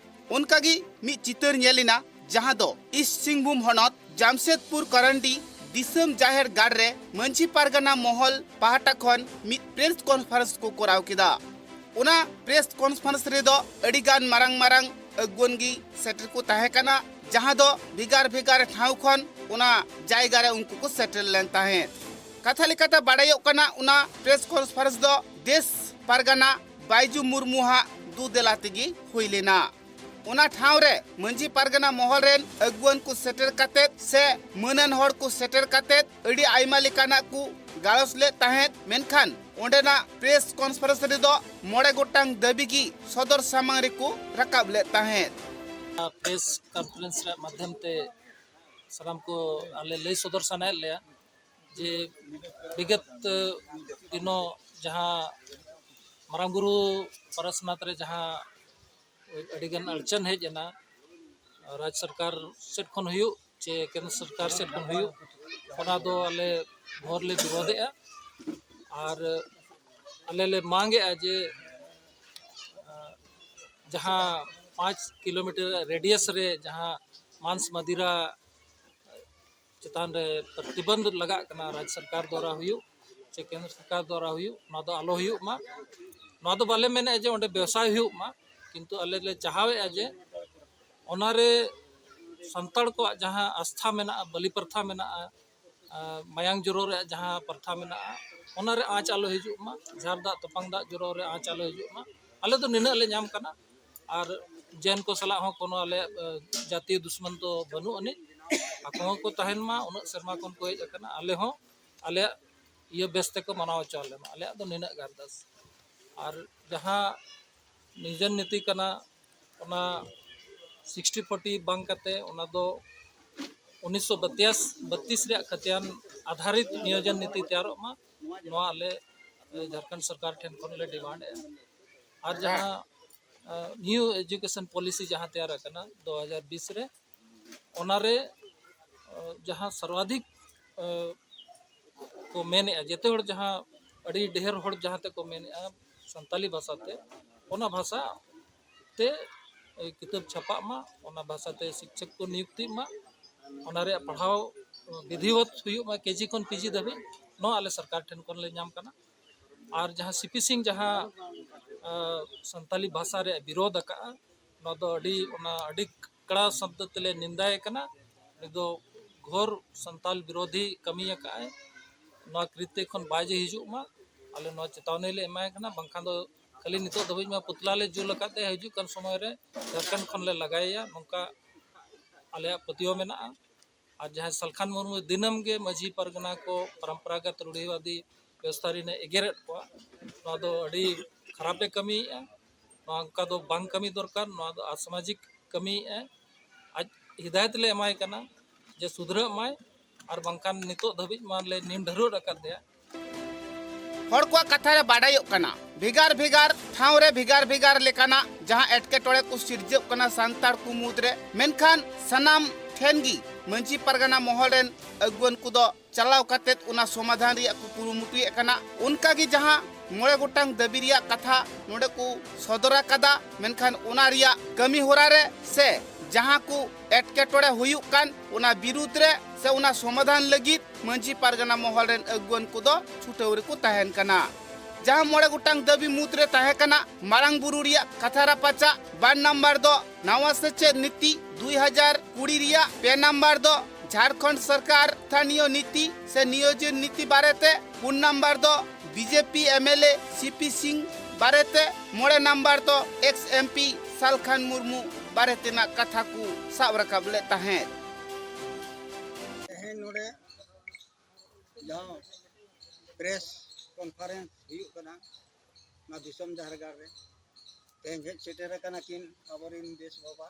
ᱚᱱᱠᱟᱜᱮ ᱢᱤᱫ ᱪᱤᱛᱟᱹᱨ ᱧᱮᱞ ᱮᱱᱟ, ᱡᱟᱦᱟᱸ ᱫᱚ ᱤᱥᱴ ᱥᱤᱝᱵᱷᱩᱢ ᱦᱚᱱᱚᱛ ᱡᱟᱢᱥᱮᱫᱽᱯᱩᱨ ᱠᱟᱨᱟᱱᱰᱤ ᱫᱤᱥᱚᱢ ᱡᱟᱦᱮᱨ ᱜᱟᱲ ᱨᱮ ᱢᱟᱹᱡᱷᱤ ᱯᱟᱨᱜᱟᱱᱟ ᱢᱚᱦᱚᱞ ᱯᱟᱦᱴᱟ ᱠᱷᱚᱱ ᱢᱤᱫ ᱯᱨᱮᱥ ᱠᱚᱱᱯᱷᱟᱨᱮᱱᱥ ᱠᱚ ᱠᱚᱨᱟᱣ ᱠᱮᱫᱟ᱾ ᱚᱱᱟ ᱯᱨᱮᱥ ᱠᱚᱱᱯᱷᱟᱨᱮᱱᱥ ᱨᱮᱫᱚ ᱟᱹᱰᱤᱜᱟᱱ ᱢᱟᱨᱟᱝ ᱢᱟᱨᱟᱝ ᱟᱹᱜᱩᱣᱟᱹᱱ ᱜᱮ ᱥᱮᱴᱮᱨ ᱠᱚ ᱛᱟᱦᱮᱸ ᱠᱟᱱᱟ, ᱡᱟᱦᱟᱸ ᱫᱚ ᱵᱷᱮᱜᱟᱨ ᱵᱷᱮᱜᱟᱨ ᱴᱷᱟᱶ ᱠᱷᱚᱱ ᱚᱱᱟ ᱡᱟᱭᱜᱟ ᱨᱮ ᱩᱱᱠᱩ ᱠᱚ ᱥᱮᱴᱮᱨ ᱞᱮᱱ ᱛᱟᱦᱮᱸᱫ᱾ ᱠᱟᱛᱷᱟ ᱞᱮᱠᱟᱛᱮ ᱵᱟᱰᱟᱭᱚᱜ ᱠᱟᱱᱟ, ᱚᱱᱟ ᱯᱨᱮᱥ ᱠᱚᱱᱯᱷᱟᱨᱮᱱᱥ ᱫᱚ ᱫᱮᱥ ᱯᱟᱨᱜᱟᱱᱟ ᱵᱟᱭᱡᱩ ᱢᱩᱨᱢᱩ ᱦᱟᱜ ᱫᱩ ᱫᱮᱞᱟ ᱛᱮᱜᱮ ᱦᱩᱭ ᱞᱮᱱᱟ᱾ ᱚᱱᱟ ᱴᱷᱟᱶ ᱨᱮ ᱢᱟᱹᱡᱷᱤ ᱯᱟᱨᱜᱟᱱᱟ ᱢᱚᱦᱚᱞ ᱨᱮᱱ ᱟᱹᱜᱩᱣᱟᱹᱱ ᱠᱚ ᱥᱮᱴᱮᱨ ᱠᱟᱛᱮᱫ ᱥᱮ ᱢᱟᱹᱱᱟᱱ ᱦᱚᱲ ᱠᱚ ᱥᱮᱴᱮᱨ ᱠᱟᱛᱮᱫ ᱟᱹᱰᱤ ᱟᱭᱢᱟ ᱞᱮᱠᱟᱱᱟᱜ ᱠᱚ ᱜᱟᱞᱚᱪ ᱞᱮᱫ ᱛᱟᱦᱮᱸᱫ, ᱢᱮᱱᱠᱷᱟᱱ ᱚᱸᱰᱮᱱᱟᱜ ᱯᱨᱮᱥ ᱠᱚᱱᱯᱷᱟᱨᱮᱱᱥ ᱨᱮᱫᱚ ᱢᱚᱬᱮ ᱜᱚᱴᱟᱝ ᱫᱟᱹᱵᱤ ᱜᱮ ᱥᱚᱫᱚᱨ ᱥᱟᱢᱟᱝ ᱨᱮᱠᱚ ᱨᱟᱠᱟᱵ ᱞᱮᱫ ᱛᱟᱦᱮᱸᱫ᱾ ᱯᱨᱮᱥ ᱠᱚᱱᱯᱷᱟᱨᱮᱱᱥ ᱨᱮᱭᱟᱜ ᱢᱟᱫᱽᱫᱷᱚᱢ ᱛᱮ ᱥᱟᱱᱟᱢ ᱠᱚ ᱟᱞᱮ ᱞᱟᱹᱭ ᱥᱚᱫᱚᱨ ᱥᱟᱱᱟᱭᱮᱫ ᱞᱮᱭᱟ ᱡᱮ ᱵᱤᱜᱚᱛ ᱫᱤᱱᱚ ᱡᱟᱦᱟᱸ ᱢᱟᱨᱟᱝ ᱵᱩᱨᱩ ᱯᱟᱨᱟᱥᱱᱟᱛᱷ ᱨᱮ ᱡᱟᱦᱟᱸ ᱟᱹᱰᱤᱜᱟᱱ ᱟᱲᱪᱟᱱ ᱦᱮᱡ ᱮᱱᱟ, ᱨᱟᱡᱽ ᱥᱚᱨᱠᱟᱨ ᱥᱮᱫ ᱠᱷᱚᱱ ᱦᱩᱭᱩᱜ ᱪᱮ ᱠᱮᱱᱫᱨᱚ ᱥᱚᱨᱠᱟᱨ ᱥᱮᱫ ᱠᱷᱚᱱ ᱦᱩᱭᱩᱜ, ᱚᱱᱟ ᱫᱚ ᱟᱞᱮ ᱜᱷᱳᱨ ᱞᱮ ᱵᱤᱨᱳᱫᱷᱮᱜᱼᱟ᱾ ᱟᱨ ᱟᱞᱮ ᱞᱮ ᱢᱟᱜᱮᱜᱼᱟ ᱡᱮ, ᱟᱸ, ᱡᱟᱦᱟᱸ ᱯᱟᱸᱪ ᱠᱤᱞᱳᱢᱤᱴᱟᱨ ᱨᱮᱰᱤᱭᱟᱥ ᱨᱮ ᱡᱟᱦᱟᱸ ᱢᱟᱸᱥ ᱢᱟᱫᱤᱨᱟ ᱪᱮᱛᱟᱱ ᱨᱮ ᱯᱨᱚᱛᱤᱵᱚᱱᱫᱷ ᱞᱟᱜᱟᱜ ᱠᱟᱱᱟ, ᱨᱟᱡᱽ ᱥᱚᱨᱠᱟᱨ ᱫᱣᱟᱨᱟ ᱦᱩᱭᱩᱜ ᱪᱮ ᱠᱮᱱᱫᱨᱚ ᱥᱚᱨᱠᱟᱨ ᱫᱣᱟᱨᱟ ᱦᱩᱭᱩᱜ, ᱚᱱᱟ ᱫᱚ ᱟᱞᱚ ᱦᱩᱭᱩᱜ ᱢᱟ᱾ ᱱᱚᱣᱟ ᱫᱚ ᱵᱟᱞᱮ ᱢᱮᱱᱮᱫᱼᱟ ᱡᱮ ᱚᱸᱰᱮ ᱵᱮᱵᱽᱥᱟᱭ ᱦᱩᱭᱩᱜ ᱢᱟ, ᱠᱤᱱᱛᱩ ᱟᱞᱮ ᱞᱮ ᱪᱟᱦᱟᱣᱮᱫᱼᱟ ᱡᱮ ᱚᱱᱟᱨᱮ ᱥᱟᱱᱛᱟᱲ ᱠᱚᱣᱟᱜ ᱡᱟᱦᱟᱸ ᱟᱥᱛᱷᱟ ᱢᱮᱱᱟᱜᱼᱟ, ᱵᱟᱹᱞᱤ ᱯᱨᱚᱛᱷᱟ ᱢᱮᱱᱟᱜᱼᱟ, ᱟᱨ ᱢᱟᱭᱟᱝ ᱡᱚᱨᱚ ᱨᱮᱭᱟᱜ ᱡᱟᱦᱟᱸ ᱯᱨᱚᱛᱷᱟ ᱢᱮᱱᱟᱜᱼᱟ, ᱚᱱᱟᱨᱮ ᱟᱸᱪ ᱟᱞᱚ ᱦᱤᱡᱩᱜ ᱢᱟ, ᱡᱷᱟᱨ ᱫᱟᱜ ᱛᱚᱯᱟᱝ ᱫᱟᱜ ᱡᱚᱨᱚ ᱨᱮ ᱟᱸᱪ ᱟᱞᱚ ᱦᱤᱡᱩᱜ ᱢᱟ᱾ ᱟᱞᱮ ᱫᱚ ᱱᱤᱱᱟᱹᱜ ᱞᱮ ᱧᱟᱢ ᱠᱟᱱᱟ᱾ ᱟᱨ ᱡᱮᱱ ᱠᱚ ᱥᱟᱞᱟᱜ ᱦᱚᱸ ᱠᱳᱱᱳ ᱟᱞᱮᱭᱟᱜ, ᱮ, ᱡᱟᱹᱛᱤᱭᱚ ᱫᱩᱥᱢᱚᱱ ᱫᱚ ᱵᱟᱹᱱᱩᱜ ᱟᱹᱱᱤᱡ᱾ ᱟᱠᱚ ᱦᱚᱸᱠᱚ ᱛᱟᱦᱮᱱ ᱢᱟ, ᱩᱱᱟᱹᱜ ᱥᱮᱨᱢᱟ ᱠᱷᱚᱱ ᱠᱚ ᱦᱮᱡ ᱟᱠᱟᱱᱟ, ᱟᱞᱮ ᱦᱚᱸ ᱟᱞᱮᱭᱟᱜ ᱤᱭᱟᱹ ᱵᱮᱥ ᱛᱮᱠᱚ ᱢᱟᱱᱟᱣ ᱦᱚᱪᱚ ᱟᱞᱮ ᱢᱟ, ᱟᱞᱮᱭᱟᱜ ᱫᱚ ᱱᱤᱱᱟᱹᱜ ᱜᱮ ᱟᱨᱫᱟᱥ᱾ ᱟᱨ ᱡᱟᱦᱟᱸ ᱱᱤᱡᱚᱱ ᱱᱤᱛᱤ ᱠᱟᱱᱟ, ᱚᱱᱟ ᱥᱤᱠᱥᱴᱤ ᱯᱷᱳᱨᱴᱤ ᱵᱟᱝ ᱠᱟᱛᱮ ᱚᱱᱟ ᱫᱚ ᱩᱱᱤᱥᱥᱚ ᱵᱟᱛᱤᱥ ᱨᱮᱭᱟᱜ ᱠᱷᱟᱛᱤᱭᱟᱱ ᱟᱫᱷᱟᱨᱤᱛ ᱱᱤᱭᱳᱡᱚᱱ ᱱᱤᱛᱤ ᱛᱮᱭᱟᱨᱚᱜ ᱢᱟ, ᱱᱚᱣᱟ ᱟᱞᱮ ᱡᱷᱟᱲᱠᱷᱚᱸᱰ ᱥᱚᱨᱠᱟᱨ ᱴᱷᱮᱱ ᱠᱷᱚᱱ ᱞᱮ ᱰᱤᱢᱟᱱᱰ ᱮᱫᱼᱟ᱾ ᱟᱨ ᱡᱟᱦᱟᱸ ᱱᱤᱭᱩ ᱮᱡᱩᱠᱮᱥᱚᱱ ᱯᱚᱞᱤᱥᱤ ᱡᱟᱦᱟᱸ ᱛᱮᱭᱟᱨ ᱟᱠᱟᱱᱟ ᱫᱩ ᱦᱟᱡᱟᱨ ᱵᱤᱥ ᱨᱮ, ᱚᱱᱟᱨᱮ ᱡᱟᱦᱟᱸ ᱥᱚᱨᱵᱟᱫᱷᱤᱠ ᱠᱚ ᱢᱮᱱᱮᱫᱼᱟ, ᱡᱮᱛᱮ ᱦᱚᱲ ᱡᱟᱦᱟᱸ ᱟᱹᱰᱤ ᱰᱷᱮᱨ ᱦᱚᱲ ᱡᱟᱦᱟᱸ ᱛᱮᱠᱚ ᱢᱮᱱᱮᱫᱼᱟ ᱥᱟᱱᱛᱟᱞᱤ ᱵᱷᱟᱥᱟ ᱛᱮ, ᱚᱱᱟ ᱵᱷᱟᱥᱟ ᱛᱮ ᱠᱤᱛᱟᱹᱵ ᱪᱷᱟᱯᱟᱜ ᱢᱟ, ᱚᱱᱟ ᱵᱷᱟᱥᱟ ᱛᱮ ᱥᱤᱠᱪᱷᱚᱠ ᱠᱚ ᱱᱤᱭᱩᱠᱛᱤᱜ ᱢᱟ, ᱚᱱᱟ ᱨᱮᱭᱟᱜ ᱯᱟᱲᱦᱟᱣ ᱵᱤᱫᱷᱤᱣᱚᱛ ᱦᱩᱭᱩᱜ ᱢᱟ, ᱠᱮᱡᱤ ᱠᱷᱚᱱ ᱯᱤᱡᱤ ᱫᱷᱟᱹᱵᱤᱡ᱾ ᱱᱚᱣᱟ ᱟᱞᱮ ᱥᱚᱨᱠᱟᱨ ᱴᱷᱮᱱ ᱠᱷᱚᱱ ᱞᱮ ᱧᱟᱢ ᱠᱟᱱᱟ᱾ ᱟᱨ ᱡᱟᱦᱟᱸ ᱥᱤ ᱯᱤ ᱥᱤᱝ ᱡᱟᱦᱟᱸ ᱥᱟᱱᱛᱟᱞᱤ ᱵᱷᱟᱥᱟ ᱨᱮᱭᱟᱜ ᱵᱤᱨᱳᱫᱷ ᱟᱠᱟᱫᱼᱟ, ᱱᱚᱣᱟ ᱫᱚ ᱟᱹᱰᱤ ᱚᱱᱟ ᱟᱹᱰᱤ ᱠᱟᱲᱟ ᱥᱚᱵᱫᱚ ᱛᱮᱞᱮ ᱱᱤᱱᱫᱟᱭᱮ ᱠᱟᱱᱟ᱾ ᱩᱱᱤ ᱫᱚ ᱜᱷᱳᱨ ᱥᱟᱱᱛᱟᱞ ᱵᱤᱨᱳᱫᱷᱤ ᱠᱟᱹᱢᱤ ᱟᱠᱟᱫᱼᱟᱭ᱾ ᱱᱚᱣᱟ ᱠᱨᱤᱛᱤ ᱠᱷᱚᱱ ᱵᱟᱭ ᱡᱮ ᱦᱤᱡᱩᱜ ᱢᱟ, ᱟᱞᱮ ᱱᱚᱣᱟ ᱪᱮᱛᱟᱣᱱᱤ ᱞᱮ ᱮᱢᱟᱭ ᱠᱟᱱᱟ, ᱵᱟᱝᱠᱷᱟᱱ ᱫᱚ ᱠᱷᱟᱹᱞᱤ ᱱᱤᱛᱚᱜ ᱫᱷᱟᱹᱵᱤᱡ ᱢᱟ ᱯᱩᱛᱞᱟ ᱞᱮ ᱡᱩᱞ ᱟᱠᱟᱫ ᱛᱮ ᱦᱤᱡᱩᱜ ᱠᱟᱱ ᱥᱚᱢᱚᱭ ᱨᱮ ᱡᱷᱟᱲᱠᱷᱚᱸᱰ ᱠᱷᱚᱱ ᱞᱮ ᱞᱟᱜᱟᱭᱮᱭᱟ, ᱱᱚᱝᱠᱟ ᱟᱞᱮᱭᱟᱜ ᱯᱟᱹᱛᱭᱟᱹᱣ ᱢᱮᱱᱟᱜᱼᱟ᱾ ᱟᱨ ᱡᱟᱦᱟᱸᱭ ᱥᱟᱞᱠᱷᱟᱱ ᱢᱩᱨᱢᱩ ᱫᱤᱱᱟᱹᱢ ᱜᱮ ᱢᱟᱹᱡᱷᱤ ᱯᱟᱨᱜᱟᱱᱟ ᱠᱚ ᱯᱚᱨᱚᱢᱯᱚᱨᱟᱜᱚᱛ ᱨᱩᱲᱦᱤᱵᱟᱫᱤ ᱵᱮᱵᱚᱥᱛᱷᱟ ᱨᱮᱱᱟᱜ ᱮᱜᱮᱨᱮᱫ ᱠᱚᱣᱟ, ᱱᱚᱣᱟ ᱫᱚ ᱟᱹᱰᱤ ᱠᱷᱟᱨᱟᱯᱮ ᱠᱟᱹᱢᱤᱭᱮᱫᱼᱟ᱾ ᱱᱚᱣᱟ ᱚᱱᱠᱟ ᱫᱚ ᱵᱟᱝ ᱠᱟᱹᱢᱤ ᱫᱚᱨᱠᱟᱨ, ᱱᱚᱣᱟ ᱫᱚ ᱟᱥᱟᱢᱟᱡᱤᱠ ᱠᱟᱹᱢᱤᱭᱮᱫᱼᱟᱭ᱾ ᱟᱡ ᱦᱤᱫᱟᱭᱚᱛ ᱞᱮ ᱮᱢᱟᱭ ᱠᱟᱱᱟ ᱡᱮ ᱥᱩᱫᱷᱨᱟᱹᱜ ᱢᱟᱭ, ᱟᱨ ᱵᱟᱝᱠᱷᱟᱱ ᱱᱤᱛᱚᱜ ᱫᱷᱟᱹᱵᱤᱡ ᱢᱟ ᱞᱮ ᱱᱤᱢ ᱰᱷᱟᱹᱨᱣᱟᱹᱜ ᱟᱠᱟᱫ ᱫᱮᱭᱟ᱾ ᱦᱚᱲ ᱠᱚᱣᱟᱜ ᱠᱟᱛᱷᱟ ᱨᱮ ᱵᱟᱰᱟᱭᱚᱜ ᱠᱟᱱᱟ, ᱵᱷᱮᱜᱟᱨ ᱵᱷᱮᱜᱟᱨ ᱴᱷᱟᱶ ᱨᱮ ᱵᱷᱮᱜᱟᱨ ᱵᱷᱮᱜᱟᱨ ᱞᱮᱠᱟᱱᱟᱜ ᱡᱟᱦᱟᱸ ᱮᱴᱠᱮᱴᱚᱬᱮ ᱠᱚ ᱥᱤᱨᱡᱟᱹᱜ ᱠᱟᱱᱟ ᱥᱟᱱᱛᱟᱲ ᱠᱚ ᱢᱩᱫᱽᱨᱮ, ᱢᱮᱱᱠᱷᱟᱱ ᱥᱟᱱᱟᱢ ᱴᱷᱮᱱ ᱜᱮ ᱢᱟᱹᱡᱷᱤ ᱯᱟᱨᱜᱟᱱᱟ ᱢᱚᱦᱚᱞ ᱨᱮᱱ ᱟᱹᱜᱩᱣᱟᱹᱱ ᱠᱚᱫᱚ ᱪᱟᱞᱟᱣ ᱠᱟᱛᱮᱫ ᱚᱱᱟ ᱥᱚᱢᱟᱫᱷᱟᱱ ᱨᱮᱭᱟᱜ ᱠᱚ ᱠᱩᱨᱩᱢᱩᱴᱩᱭᱮᱫ ᱠᱟᱱᱟ᱾ ᱚᱱᱠᱟ ᱜᱮ ᱡᱟᱦᱟᱸ ᱢᱚᱬᱮ ᱜᱚᱴᱟᱝ ᱫᱟᱹᱵᱤ ᱨᱮᱭᱟᱜ ᱠᱟᱛᱷᱟ ᱱᱚᱰᱮ ᱠᱚ ᱥᱚᱫᱚᱨ ᱟᱠᱟᱫᱟ, ᱢᱮᱱᱠᱷᱟᱱ ᱚᱱᱟ ᱨᱮᱭᱟᱜ ᱠᱟᱹᱢᱤ ᱦᱚᱨᱟ ᱨᱮ ᱥᱮ ᱡᱟᱦᱟᱸ ᱠᱚ ᱮᱴᱠᱮᱴᱚᱬᱮ ᱦᱩᱭᱩᱜ ᱠᱟᱱ, ᱚᱱᱟ ᱵᱤᱨᱩᱫᱽ ᱨᱮ ᱥᱮ ᱚᱱᱟ ᱥᱚᱢᱟᱫᱷᱟᱱ ᱞᱟᱹᱜᱤᱫ ᱢᱟᱹᱡᱷᱤ ᱯᱟᱨᱜᱟᱱᱟ ᱢᱚᱦᱚᱞ ᱨᱮᱱ ᱟᱹᱜᱩᱣᱟᱹᱱ ᱠᱚᱫᱚ ᱪᱷᱩᱴᱟᱹᱣ ᱨᱮᱠᱚ ᱛᱟᱦᱮᱱ ᱠᱟᱱᱟ᱾ ᱡᱟᱦᱟᱸ ᱢᱚᱬᱮ ᱜᱚᱴᱟᱝ ᱫᱟᱹᱵᱤ ᱢᱩᱫᱽ ᱨᱮ ᱛᱟᱦᱮᱸ ᱠᱟᱱᱟ ᱢᱟᱨᱟᱝ ᱵᱩᱨᱩ ᱨᱮᱭᱟᱜ ᱠᱟᱛᱷᱟ ᱨᱟᱯᱟᱪᱟᱜ, ᱵᱟᱨ ᱱᱟᱢᱵᱟᱨ ᱫᱚ ᱱᱟᱣᱟ ᱥᱮᱪᱮᱫ ᱱᱤᱛᱤ ᱫᱩᱭ ᱦᱟᱡᱟᱨ ᱠᱩᱲᱤ ᱨᱮᱭᱟᱜ, ᱯᱮ ᱱᱟᱢᱵᱟᱨ ᱫᱚ ᱡᱷᱟᱲᱠᱷᱚᱸᱰ ᱥᱚᱨᱠᱟᱨ ᱛᱷᱟᱱᱤᱭᱚ ᱱᱤᱛᱤ ᱥᱮ ᱱᱤᱭᱳᱡᱚᱱ ᱱᱤᱛᱤ ᱵᱟᱨᱮᱛᱮ, ᱯᱩᱱ ᱱᱟᱢᱵᱟᱨ ᱫᱚ ᱵᱤᱡᱮᱯᱤ ᱮᱢᱮᱞᱮ ᱥᱤᱯᱤ ᱥᱤᱝ ᱵᱟᱨᱮᱛᱮ, ᱢᱚᱬᱮ ᱱᱟᱢᱵᱟᱨ ᱫᱚ ᱮᱠᱥ ᱮᱢᱯᱤ ᱥᱟᱞᱠᱷᱟᱱ ᱢᱩᱨᱢᱩ ᱵᱟᱨᱮ ᱛᱮᱱᱟᱜ ᱠᱟᱛᱷᱟ ᱠᱚ ᱥᱟᱵ ᱨᱟᱠᱟᱵ ᱞᱮᱫ ᱛᱟᱦᱮᱸᱫ᱾ ᱛᱮᱦᱮᱧ ᱱᱚᱰᱮ ᱡᱟᱦᱟᱸ ᱯᱨᱮᱥ ᱠᱚᱱᱯᱷᱟᱨᱮᱱᱥ ᱦᱩᱭᱩᱜ ᱠᱟᱱᱟ ᱚᱱᱟ ᱫᱤᱥᱚᱢ ᱡᱟᱦᱮᱨ ᱜᱟᱲ ᱨᱮ, ᱛᱮᱦᱮᱧ ᱦᱮᱡ ᱥᱮᱴᱮᱨ ᱟᱠᱟᱱᱟ ᱠᱤᱱ ᱟᱵᱚᱨᱮᱱ ᱵᱮᱥ ᱵᱟᱵᱟ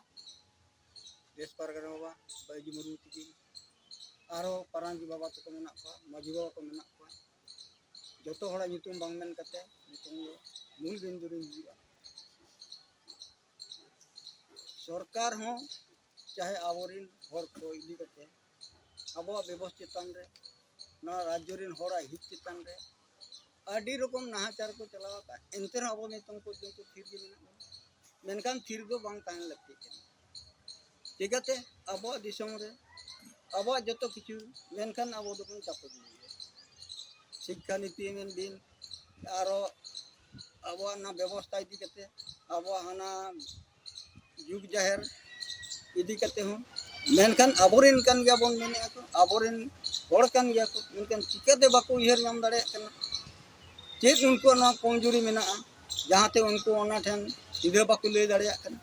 ᱫᱮᱥ ᱯᱟᱨᱜᱟᱱᱟ ᱵᱟᱵᱟ, ᱵᱟᱹᱭᱡᱩ ᱢᱩᱨᱢᱩ ᱛᱤᱠᱤᱱ, ᱟᱨᱦᱚᱸ ᱯᱟᱨᱟᱱᱡᱤ ᱵᱟᱵᱟ ᱛᱟᱠᱚ ᱢᱮᱱᱟᱜ ᱠᱚᱣᱟ, ᱢᱟᱹᱡᱷᱤ ᱵᱟᱵᱟ ᱠᱚ ᱢᱮᱱᱟᱜ ᱠᱚᱣᱟ᱾ ᱡᱚᱛᱚ ᱦᱚᱲᱟᱜ ᱧᱩᱛᱩᱢ ᱵᱟᱝ ᱢᱮᱱ ᱠᱟᱛᱮ ᱱᱤᱛᱚᱝ ᱫᱚ ᱢᱩᱞ ᱵᱤᱱᱫᱩ ᱨᱤᱧ ᱦᱤᱡᱩᱜᱼᱟ᱾ ᱥᱚᱨᱠᱟᱨ ᱦᱚᱸ ᱪᱟᱦᱮ ᱟᱵᱚᱨᱮᱱ ᱦᱚᱲ ᱠᱚ ᱤᱫᱤ ᱠᱟᱛᱮ ᱟᱵᱚᱣᱟᱜ ᱵᱮᱵᱚᱥ ᱪᱮᱛᱟᱱ ᱨᱮ, ᱱᱚᱣᱟ ᱨᱟᱡᱽᱡᱚ ᱨᱮᱱ ᱦᱚᱲᱟᱜ ᱦᱤᱛ ᱪᱮᱛᱟᱱ ᱨᱮ ᱟᱹᱰᱤ ᱨᱚᱠᱚᱢ ᱱᱟᱦᱟᱪᱟᱨ ᱠᱚ ᱪᱟᱞᱟᱣ ᱟᱠᱟᱫ, ᱮᱱᱛᱮ ᱨᱮᱦᱚᱸ ᱟᱵᱚ ᱱᱤᱛᱚᱝ ᱯᱚᱨᱡᱚᱱᱛᱚ ᱛᱷᱤᱨ ᱜᱮ ᱢᱮᱱᱟᱜ ᱵᱚᱱᱟ᱾ ᱢᱮᱱᱠᱷᱟᱱ ᱛᱷᱤᱨ ᱫᱚ ᱵᱟᱝ ᱛᱟᱦᱮᱱ ᱞᱟᱹᱠᱛᱤᱜ ᱠᱟᱱᱟ᱾ ᱪᱤᱠᱟᱹᱛᱮ ᱟᱵᱚᱣᱟᱜ ᱫᱤᱥᱚᱢ ᱨᱮ ᱟᱵᱚᱣᱟᱜ ᱡᱚᱛᱚ ᱠᱤᱪᱷᱩ, ᱢᱮᱱᱠᱷᱟᱱ ᱟᱵᱚ ᱫᱚᱵᱚᱱ ᱪᱟᱯᱚ ᱜᱤᱰᱤᱭᱮᱫᱟ᱾ ᱥᱤᱠᱠᱷᱟ ᱱᱤᱛᱤ ᱢᱮᱱ ᱵᱤᱱ, ᱟᱨᱚ ᱟᱵᱚᱣᱟᱜ ᱚᱱᱟ ᱵᱮᱵᱚᱥᱛᱷᱟ ᱤᱫᱤ ᱠᱟᱛᱮ, ᱟᱵᱚᱣᱟᱜ ᱦᱟᱱᱟ ᱡᱩᱜᱽ ᱡᱟᱦᱮᱨ ᱤᱫᱤ ᱠᱟᱛᱮ ᱦᱚᱸ, ᱢᱮᱱᱠᱷᱟᱱ ᱟᱵᱚᱨᱮᱱ ᱠᱟᱱ ᱜᱮᱭᱟ ᱵᱚᱱ ᱢᱮᱱᱮᱫᱼᱟ ᱠᱚ, ᱟᱵᱚᱨᱮᱱ ᱦᱚᱲ ᱠᱟᱱ ᱜᱮᱭᱟ ᱠᱚ, ᱢᱮᱱᱠᱷᱟᱱ ᱪᱤᱠᱟᱹᱛᱮ ᱵᱟᱠᱚ ᱩᱭᱦᱟᱹᱨ ᱧᱟᱢ ᱫᱟᱲᱮᱭᱟᱜ ᱠᱟᱱᱟ? ᱪᱮᱫ ᱩᱱᱠᱩᱣᱟᱜ ᱱᱚᱣᱟ ᱠᱚᱢᱡᱩᱨᱤ ᱢᱮᱱᱟᱜᱼᱟ, ᱡᱟᱦᱟᱸᱛᱮ ᱩᱱᱠᱩ ᱚᱱᱟ ᱴᱷᱮᱱ ᱥᱤᱫᱷᱟᱹ ᱵᱟᱠᱚ ᱞᱟᱹᱭ ᱫᱟᱲᱮᱭᱟᱜ ᱠᱟᱱᱟ?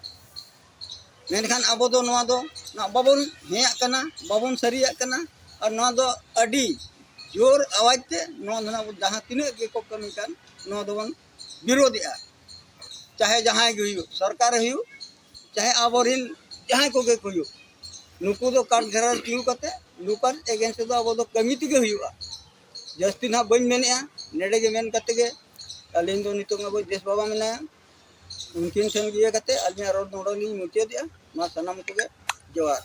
ᱢᱮᱱᱠᱷᱟᱱ ᱟᱵᱚ ᱫᱚ ᱱᱚᱣᱟ ᱫᱚ ᱱᱟᱜ ᱵᱟᱵᱚᱱ ᱦᱮᱸᱭᱟᱜ ᱠᱟᱱᱟ, ᱵᱟᱵᱚᱱ ᱥᱟᱹᱨᱤᱭᱟᱜ ᱠᱟᱱᱟ᱾ ᱟᱨ ᱱᱚᱣᱟ ᱫᱚ ᱟᱹᱰᱤ ᱡᱳᱨ ᱟᱣᱟᱡᱽ ᱛᱮ ᱱᱚᱣᱟ ᱫᱚ ᱱᱟᱜ ᱡᱟᱦᱟᱸ ᱛᱤᱱᱟᱹᱜ ᱜᱮᱠᱚ ᱠᱟᱹᱢᱤ ᱠᱟᱱ, ᱱᱚᱣᱟ ᱫᱚᱵᱚᱱ ᱵᱤᱨᱳᱫᱷᱮᱜᱼᱟ᱾ ᱪᱟᱦᱮ ᱡᱟᱦᱟᱸᱭ ᱜᱮ ᱦᱩᱭᱩᱜ, ᱥᱚᱨᱠᱟᱨ ᱦᱩᱭᱩᱜ, ᱪᱟᱦᱮ ᱟᱵᱚᱨᱮᱱ ᱡᱟᱦᱟᱸᱭ ᱠᱚᱜᱮ ᱠᱚ ᱦᱩᱭᱩᱜ, ᱱᱩᱠᱩ ᱫᱚ ᱠᱟᱴ ᱜᱷᱮᱨᱟ ᱨᱮ ᱛᱤᱸᱜᱩ ᱠᱟᱛᱮ ᱱᱩᱠᱟᱱ against ᱫᱚ ᱟᱵᱚ ᱫᱚ ᱠᱟᱹᱢᱤ ᱛᱮᱜᱮ ᱦᱩᱭᱩᱜᱼᱟ᱾ ᱡᱟᱹᱥᱛᱤ ᱱᱟᱦᱟᱜ ᱵᱟᱹᱧ ᱢᱮᱱᱮᱜᱼᱟ, ᱱᱚᱰᱮ ᱜᱮ ᱢᱮᱱ ᱠᱟᱛᱮ ᱜᱮ ᱟᱹᱞᱤᱧ ᱫᱚ ᱱᱤᱛᱚᱜ ᱟᱵᱚ ᱫᱮᱥ ᱵᱟᱵᱟ ᱢᱮᱱᱟᱭᱟ, ᱩᱱᱠᱤᱱ ᱴᱷᱮᱱ ᱤᱭᱟᱹ ᱠᱟᱛᱮ ᱟᱹᱞᱤᱧᱟᱜ ᱨᱚᱲ ᱱᱚᱰᱮ ᱞᱤᱧ ᱢᱩᱪᱟᱹᱫᱮᱜᱼᱟ᱾ ᱢᱟ ᱥᱟᱱᱟᱢ ᱠᱚᱜᱮ ᱡᱚᱦᱟᱨ᱾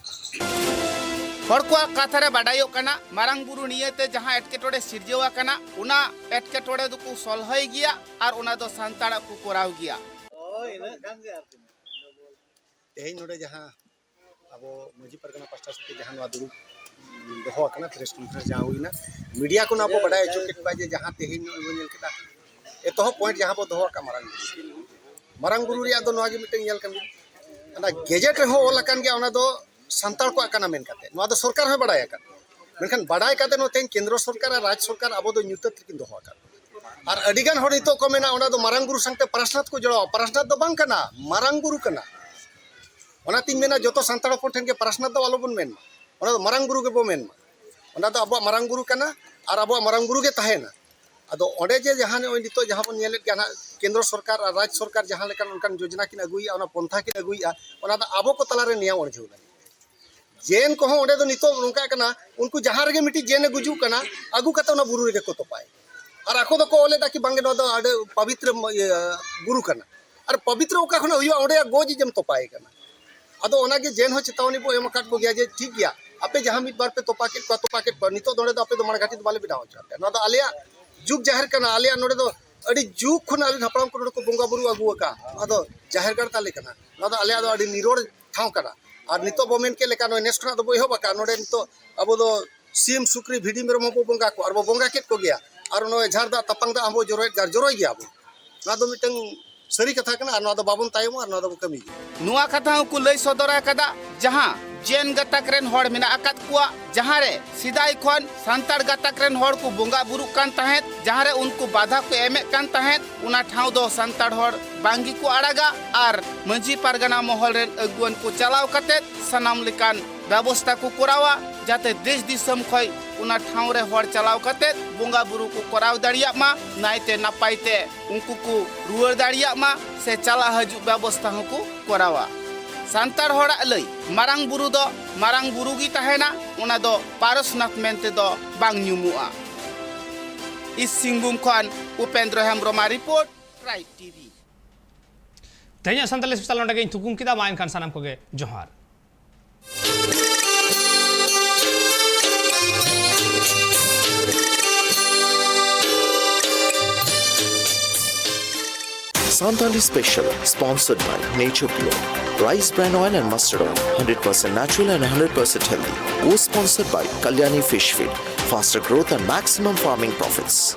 ᱦᱚᱲ ᱠᱚᱣᱟᱜ ᱠᱟᱛᱷᱟ ᱨᱮ ᱵᱟᱰᱟᱭᱚᱜ ᱠᱟᱱᱟ, ᱢᱟᱨᱟᱝ ᱵᱩᱨᱩ ᱱᱤᱭᱟᱹᱛᱮ ᱡᱟᱦᱟᱸ ᱮᱴᱠᱮᱴᱚᱬᱮ ᱥᱤᱨᱡᱟᱹᱣ ᱟᱠᱟᱱᱟ, ᱚᱱᱟ ᱮᱴᱠᱮᱴᱚᱬᱮ ᱫᱚᱠᱚ ᱥᱚᱞᱦᱚᱭ ᱜᱮᱭᱟ ᱟᱨ ᱚᱱᱟ ᱫᱚ ᱥᱟᱱᱛᱟᱲᱟᱜ ᱠᱚ ᱠᱚᱨᱟᱣ ᱜᱮᱭᱟ᱾ ᱛᱮᱦᱮᱧ ᱱᱚᱰᱮ ᱡᱟᱦᱟᱸ ᱟᱵᱚ ᱢᱟᱹᱡᱷᱤ ᱯᱟᱨᱜᱟᱱᱟ ᱯᱟᱥᱴᱟ ᱥᱮᱫ ᱛᱮ ᱡᱟᱦᱟᱸ ᱱᱚᱣᱟ ᱫᱩᱲᱩᱵ ᱫᱚᱦᱚ ᱟᱠᱟᱱᱟ, press conference ᱡᱟᱦᱟᱸ ᱦᱩᱭᱱᱟ, media ᱠᱷᱚᱱ ᱟᱵᱚ ᱵᱟᱰᱟᱭ ᱦᱚᱪᱚ ᱠᱮᱫ ᱠᱚᱣᱟ ᱡᱮ ᱡᱟᱦᱟᱸ ᱛᱮᱦᱮᱧ ᱱᱚᱜᱼᱚᱭ ᱵᱚᱱ ᱧᱮᱞ ᱠᱮᱫᱟ, ᱮᱛᱚᱦᱚᱵ point ᱡᱟᱦᱟᱸ ᱵᱚ ᱫᱚᱦᱚ ᱟᱠᱟᱫ ᱢᱟᱨᱟᱝ ᱵᱩᱨᱩ, ᱢᱟᱨᱟᱝ ᱵᱩᱨᱩ ᱨᱮᱭᱟᱜ ᱫᱚ ᱱᱚᱣᱟ ᱜᱮ ᱢᱤᱫᱴᱮᱱ ᱧᱮᱞ ᱠᱟᱱ ᱜᱮ, ᱚᱱᱟ gazette ᱨᱮᱦᱚᱸ ᱚᱞ ᱟᱠᱟᱱ ᱜᱮᱭᱟ, ᱚᱱᱟ ᱫᱚ ᱥᱟᱱᱛᱟᱲ ᱠᱚᱣᱟᱜ ᱠᱟᱱᱟ ᱢᱮᱱ ᱠᱟᱛᱮ᱾ ᱱᱚᱣᱟ ᱫᱚ ᱥᱚᱨᱠᱟᱨ ᱦᱚᱸᱭ ᱵᱟᱰᱟᱭ ᱟᱠᱟᱫ, ᱢᱮᱱᱠᱷᱟᱱ ᱵᱟᱰᱟᱭ ᱠᱟᱛᱮ ᱱᱚᱛᱮᱧ ᱠᱮᱱᱫᱨᱚ ᱥᱚᱨᱠᱟᱨ ᱟᱨ ᱨᱟᱡᱽ ᱥᱚᱨᱠᱟᱨ ᱟᱵᱚ ᱫᱚ ᱧᱩᱛᱟᱹᱛ ᱨᱮᱠᱤᱱ ᱫᱚᱦᱚ ᱟᱠᱟᱫ᱾ ᱟᱨ ᱟᱹᱰᱤ ᱜᱟᱱ ᱦᱚᱲ ᱱᱤᱛᱚᱜ ᱠᱚ ᱢᱮᱱᱟ, ᱚᱱᱟ ᱫᱚ ᱢᱟᱨᱟᱝ ᱵᱩᱨᱩ ᱥᱟᱶᱛᱮ ᱯᱟᱨᱟᱥᱱᱟᱛᱷ ᱠᱚ ᱡᱚᱲᱟᱣᱟ᱾ ᱯᱟᱨᱟᱥᱱᱟᱛᱷ ᱫᱚ ᱵᱟᱝ ᱠᱟᱱᱟ, ᱢᱟᱨᱟᱝ ᱵᱩᱨᱩ ᱠᱟᱱᱟ᱾ ᱚᱱᱟᱛᱤᱧ ᱢᱮᱱᱟ, ᱡᱚᱛᱚ ᱥᱟᱱᱛᱟᱲ ᱦᱚᱯᱚᱱ ᱴᱷᱮᱱ ᱜᱮ ᱯᱟᱨᱟᱥᱱᱟᱛᱷ ᱫᱚ ᱟᱞᱚᱵᱚᱱ ᱢᱮᱱ ᱢᱟ, ᱚᱱᱟ ᱫᱚ ᱢᱟᱨᱟᱝ ᱵᱩᱨᱩ ᱜᱮᱵᱚ ᱢᱮᱱ ᱢᱟ᱾ ᱚᱱᱟ ᱫᱚ ᱟᱵᱚᱣᱟᱜ ᱢᱟᱨᱟᱝ ᱵᱩᱨᱩ ᱠᱟᱱᱟ ᱟᱨ ᱟᱵᱚᱣᱟᱜ ᱢᱟᱨᱟᱝ ᱵᱩᱨᱩ ᱜᱮ ᱛᱟᱦᱮᱱᱟ᱾ ᱟᱫᱚ ᱚᱸᱰᱮ ᱡᱮ ᱡᱟᱦᱟᱸ ᱱᱚᱜᱼᱚᱭ ᱱᱤᱛᱚᱜ ᱡᱟᱦᱟᱸ ᱵᱚᱱ ᱧᱮᱞᱮᱫ ᱜᱮᱭᱟ ᱱᱟᱦᱟᱜ, ᱠᱮᱱᱫᱨᱚ ᱥᱚᱨᱠᱟᱨ ᱟᱨ ᱨᱟᱡᱽ ᱥᱚᱨᱠᱟᱨ ᱡᱟᱦᱟᱸ ᱞᱮᱠᱟᱱ ᱚᱱᱠᱟᱱ ᱡᱳᱡᱚᱱᱟ ᱠᱤᱱ ᱟᱹᱜᱩᱭᱮᱫᱼᱟ, ᱚᱱᱟ ᱯᱚᱱᱛᱷᱟ ᱠᱤᱱ ᱟᱹᱜᱩᱭᱮᱫᱼᱟ, ᱚᱱᱟ ᱫᱚ ᱟᱵᱚ ᱠᱚ ᱛᱟᱞᱟᱨᱮ ᱱᱮᱭᱟᱣ ᱚᱨᱡᱚ ᱞᱟᱹᱜᱤᱫ᱾ ᱡᱮᱱ ᱠᱚᱦᱚᱸ ᱚᱸᱰᱮ ᱫᱚ ᱱᱤᱛᱚᱜ ᱱᱚᱝᱠᱟᱜ ᱠᱟᱱᱟ, ᱩᱱᱠᱩ ᱡᱟᱦᱟᱸ ᱨᱮᱜᱮ ᱢᱤᱫᱴᱤᱡ ᱡᱮᱱᱮ ᱜᱩᱡᱩᱜ ᱠᱟᱱᱟ, ᱟᱹᱜᱩ ᱠᱟᱛᱮ ᱚᱱᱟ ᱵᱩᱨᱩ ᱨᱮᱜᱮ ᱠᱚ ᱛᱚᱯᱟᱭ᱾ ᱟᱨ ᱟᱠᱚ ᱫᱚᱠᱚ ᱚᱞ ᱮᱫᱟ ᱠᱤ ᱵᱟᱝᱜᱮ ᱱᱚᱣᱟ ᱫᱚ ᱟᱹᱰᱤ ᱯᱟᱵᱤᱛᱨᱚ, ᱤᱭᱟᱹ, ᱵᱩᱨᱩ ᱠᱟᱱᱟ᱾ ᱟᱨ ᱯᱟᱵᱤᱛᱨᱚ ᱚᱠᱟ ᱠᱷᱚᱱᱟᱜ ᱦᱩᱭᱩᱜᱼᱟ? ᱚᱸᱰᱮ ᱜᱚᱡ ᱮᱢ ᱛᱚᱯᱟᱭ ᱠᱟᱱᱟ᱾ ᱟᱫᱚ ᱚᱱᱟᱜᱮ ᱡᱮᱱ ᱦᱚᱸ ᱪᱮᱛᱟᱣᱟᱱᱤ ᱵᱚ ᱮᱢ ᱟᱠᱟᱫ ᱠᱚᱜᱮᱭᱟ ᱡᱮ ᱴᱷᱤᱠ ᱜᱮᱭᱟ, ᱟᱯᱮ ᱡᱟᱦᱟᱸ ᱢᱤᱫ ᱵᱟᱨ ᱯᱮ ᱛᱚᱯᱟ ᱠᱮᱫ ᱠᱚᱣᱟ, ᱛᱚᱯᱟ ᱠᱮᱫ ᱠᱚᱣᱟ, ᱱᱤᱛᱚᱜ ᱫᱚ ᱚᱸᱰᱮ ᱫᱚ ᱟᱯᱮ ᱫᱚ ᱢᱟᱲᱜᱷᱟᱴᱤ ᱫᱚ ᱵᱟᱞᱮ ᱵᱮᱱᱟᱣ ᱦᱚᱪᱚ ᱟᱯᱮᱭᱟ᱾ ᱱᱚᱣᱟ ᱫᱚ ᱟᱞᱮᱭᱟᱜ ᱡᱩᱜᱽ ᱡᱟᱦᱮᱨ ᱠᱟᱱᱟ, ᱟᱞᱮᱭᱟᱜ ᱱᱚᱰᱮ ᱫᱚ ᱟᱹᱰᱤ ᱡᱩᱜᱽ ᱠᱷᱚᱱ ᱟᱞᱮ ᱦᱟᱯᱲᱟᱢ ᱠᱚ ᱱᱚᱰᱮ ᱠᱚ ᱵᱚᱸᱜᱟ ᱵᱩᱨᱩ ᱟᱹᱜᱩ ᱟᱠᱟᱫᱼᱟ᱾ ᱱᱚᱣᱟ ᱫᱚ ᱡᱟᱦᱮᱨ ᱜᱟᱲ ᱛᱟᱞᱮ ᱠᱟᱱᱟ, ᱱᱚᱣᱟ ᱫᱚ ᱟᱞᱮᱭᱟᱜ ᱫᱚ ᱟᱹᱰᱤ ᱱᱤᱨᱚᱲ ᱴᱷᱟᱶ ᱠᱟᱱᱟ᱾ ᱟᱨ ᱱᱤᱛᱚᱜ ᱵᱚ ᱢᱮᱱ ᱠᱮᱫ ᱞᱮᱠᱟ, ᱱᱚᱜᱼᱚᱭ ᱱᱮᱥ ᱠᱷᱚᱱᱟᱜ ᱫᱚᱵᱚ ᱮᱦᱚᱵ ᱟᱠᱟᱫᱼᱟ᱾ ᱱᱚᱰᱮ ᱱᱤᱛᱚᱜ ᱟᱵᱚ ᱫᱚ ᱥᱤᱢ, ᱥᱩᱠᱨᱤ, ᱵᱷᱤᱰᱤ, ᱢᱮᱨᱚᱢ ᱦᱚᱸᱵᱚ ᱵᱚᱸᱜᱟ ᱠᱚᱣᱟ ᱟᱨ ᱵᱚ ᱵᱚᱸᱜᱟ ᱠᱮᱫ ᱠᱚᱜᱮᱭᱟ᱾ ᱟᱨ ᱱᱚᱜᱼᱚᱭ ᱡᱷᱟᱨ ᱫᱟᱜ ᱛᱟᱯᱟᱝ ᱫᱟᱜ ᱦᱚᱸᱵᱚ ᱡᱚᱨᱚᱭᱮᱫ ᱜᱮᱭᱟ, ᱟᱨ ᱡᱚᱨᱚᱭ ᱜᱮᱭᱟ ᱵᱚ᱾ ᱱᱚᱣᱟ ᱫᱚ ᱢᱤᱫᱴᱟᱝ ᱥᱟᱹᱨᱤ ᱠᱟᱛᱷᱟ ᱠᱟᱱᱟ ᱟᱨ ᱱᱚᱣᱟ ᱫᱚ ᱵᱟᱵᱚᱱ ᱛᱟᱭᱚᱢᱚᱜᱼᱟ ᱟᱨ ᱱᱚᱣᱟ ᱫᱚᱵᱚ ᱠᱟᱹᱢᱤ ᱜᱮᱭᱟ᱾ ᱱᱚᱣᱟ ᱠᱟᱛᱷᱟ ᱦᱚᱸᱠᱚ ᱞᱟᱹᱭ ᱥᱚᱫᱚᱨ ᱟᱠᱟᱫᱟ, ᱡᱟᱦᱟᱸ ᱡᱮᱱ ᱜᱟᱛᱟᱠ ᱨᱮᱱ ᱦᱚᱲ ᱢᱮᱱᱟᱜ ᱟᱠᱟᱫ ᱠᱚᱣᱟ, ᱡᱟᱦᱟᱸ ᱨᱮ ᱥᱮᱫᱟᱭ ᱠᱷᱚᱱ ᱥᱟᱱᱛᱟᱲ ᱜᱟᱛᱟᱠ ᱨᱮᱱ ᱦᱚᱲ ᱠᱚ ᱵᱚᱸᱜᱟ ᱵᱩᱨᱩᱜ ᱠᱟᱱ ᱛᱟᱦᱮᱸᱫ, ᱡᱟᱦᱟᱸ ᱨᱮ ᱩᱱᱠᱩ ᱵᱟᱫᱷᱟ ᱠᱚ ᱮᱢᱮᱫ ᱠᱟᱱ ᱛᱟᱦᱮᱸᱫ, ᱚᱱᱟ ᱴᱷᱟᱶ ᱫᱚ ᱥᱟᱱᱛᱟᱲ ᱦᱚᱲ ᱵᱟᱝ ᱜᱮᱠᱚ ᱟᱲᱟᱜᱟ᱾ ᱟᱨ ᱢᱟᱹᱡᱷᱤ ᱯᱟᱨᱜᱟᱱᱟ ᱢᱚᱦᱚᱞ ᱨᱮᱱ ᱟᱹᱜᱩᱣᱟᱹᱱ ᱠᱚ ᱪᱟᱞᱟᱣ ᱠᱟᱛᱮᱫ ᱥᱟᱱᱟᱢ ᱞᱮᱠᱟᱱ ᱵᱮᱵᱚᱥᱛᱟ ᱠᱚ ᱠᱚᱨᱟᱣᱟ, ᱡᱟᱛᱮ ᱫᱮᱥ ᱫᱤᱥᱚᱢ ᱠᱷᱚᱱ ᱚᱱᱟ ᱴᱷᱟᱶ ᱨᱮ ᱦᱚᱲ ᱪᱟᱞᱟᱣ ᱠᱟᱛᱮᱫ ᱵᱚᱸᱜᱟ ᱵᱩᱨᱩ ᱠᱚ ᱠᱚᱨᱟᱣ ᱫᱟᱲᱮᱭᱟᱜ ᱢᱟ, ᱱᱟᱭᱛᱮ ᱱᱟᱯᱟᱭ ᱛᱮ ᱩᱱᱠᱩ ᱠᱚ ᱨᱩᱣᱟᱹᱲ ᱫᱟᱲᱮᱭᱟᱜ ᱢᱟ ᱥᱮ ᱪᱟᱞᱟᱜ ᱦᱤᱡᱩᱜ ᱵᱮᱵᱚᱥᱛᱟ ᱦᱚᱸᱠᱚ ᱠᱚᱨᱟᱣᱟ᱾ ᱥᱟᱱᱛᱟᱲ ᱦᱚᱲᱟᱜ ᱞᱟᱹᱭ, ᱢᱟᱨᱟᱝ ᱵᱩᱨᱩ ᱫᱚ ᱢᱟᱨᱟᱝ ᱵᱩᱨᱩ ᱜᱮ ᱛᱟᱦᱮᱱᱟ, ᱚᱱᱟ ᱫᱚ ᱯᱟᱨᱚᱥᱱᱟᱛᱷ ᱢᱮᱱᱛᱮ ᱫᱚ ᱵᱟᱝ ᱧᱩᱢᱩᱜᱼᱟ᱾ ᱤᱥᱴ ᱥᱤᱝᱵᱷᱩᱢ ᱠᱷᱚᱱ ᱩᱯᱮᱱᱫᱨᱚ ᱦᱮᱢᱵᱨᱚᱢᱟᱜ ᱨᱤᱯᱳᱨᱴ, ᱴᱨᱟᱭᱤᱵᱽ ᱴᱤᱵᱷᱤ᱾ ᱛᱮᱦᱮᱧᱟᱜ ᱥᱟᱱᱛᱟᱲᱤ ᱥᱯᱮᱥᱟᱞ ᱱᱚᱸᱰᱮ ᱜᱮ ᱤᱧ ᱛᱷᱩᱠᱩᱢ ᱠᱮᱫᱟ᱾ ᱢᱟ ᱮᱱᱠᱷᱟᱱ ᱥᱟᱱᱟᱢ ᱠᱚᱜᱮ ᱡᱚᱦᱟᱨ᱾ Santali Special, sponsored by Nature Pure, Rice Bran Oil and Mustard Oil, hundred percent natural and hundred percent healthy. Co-sponsored by Kalyani Fish Feed, faster growth and maximum farming profits.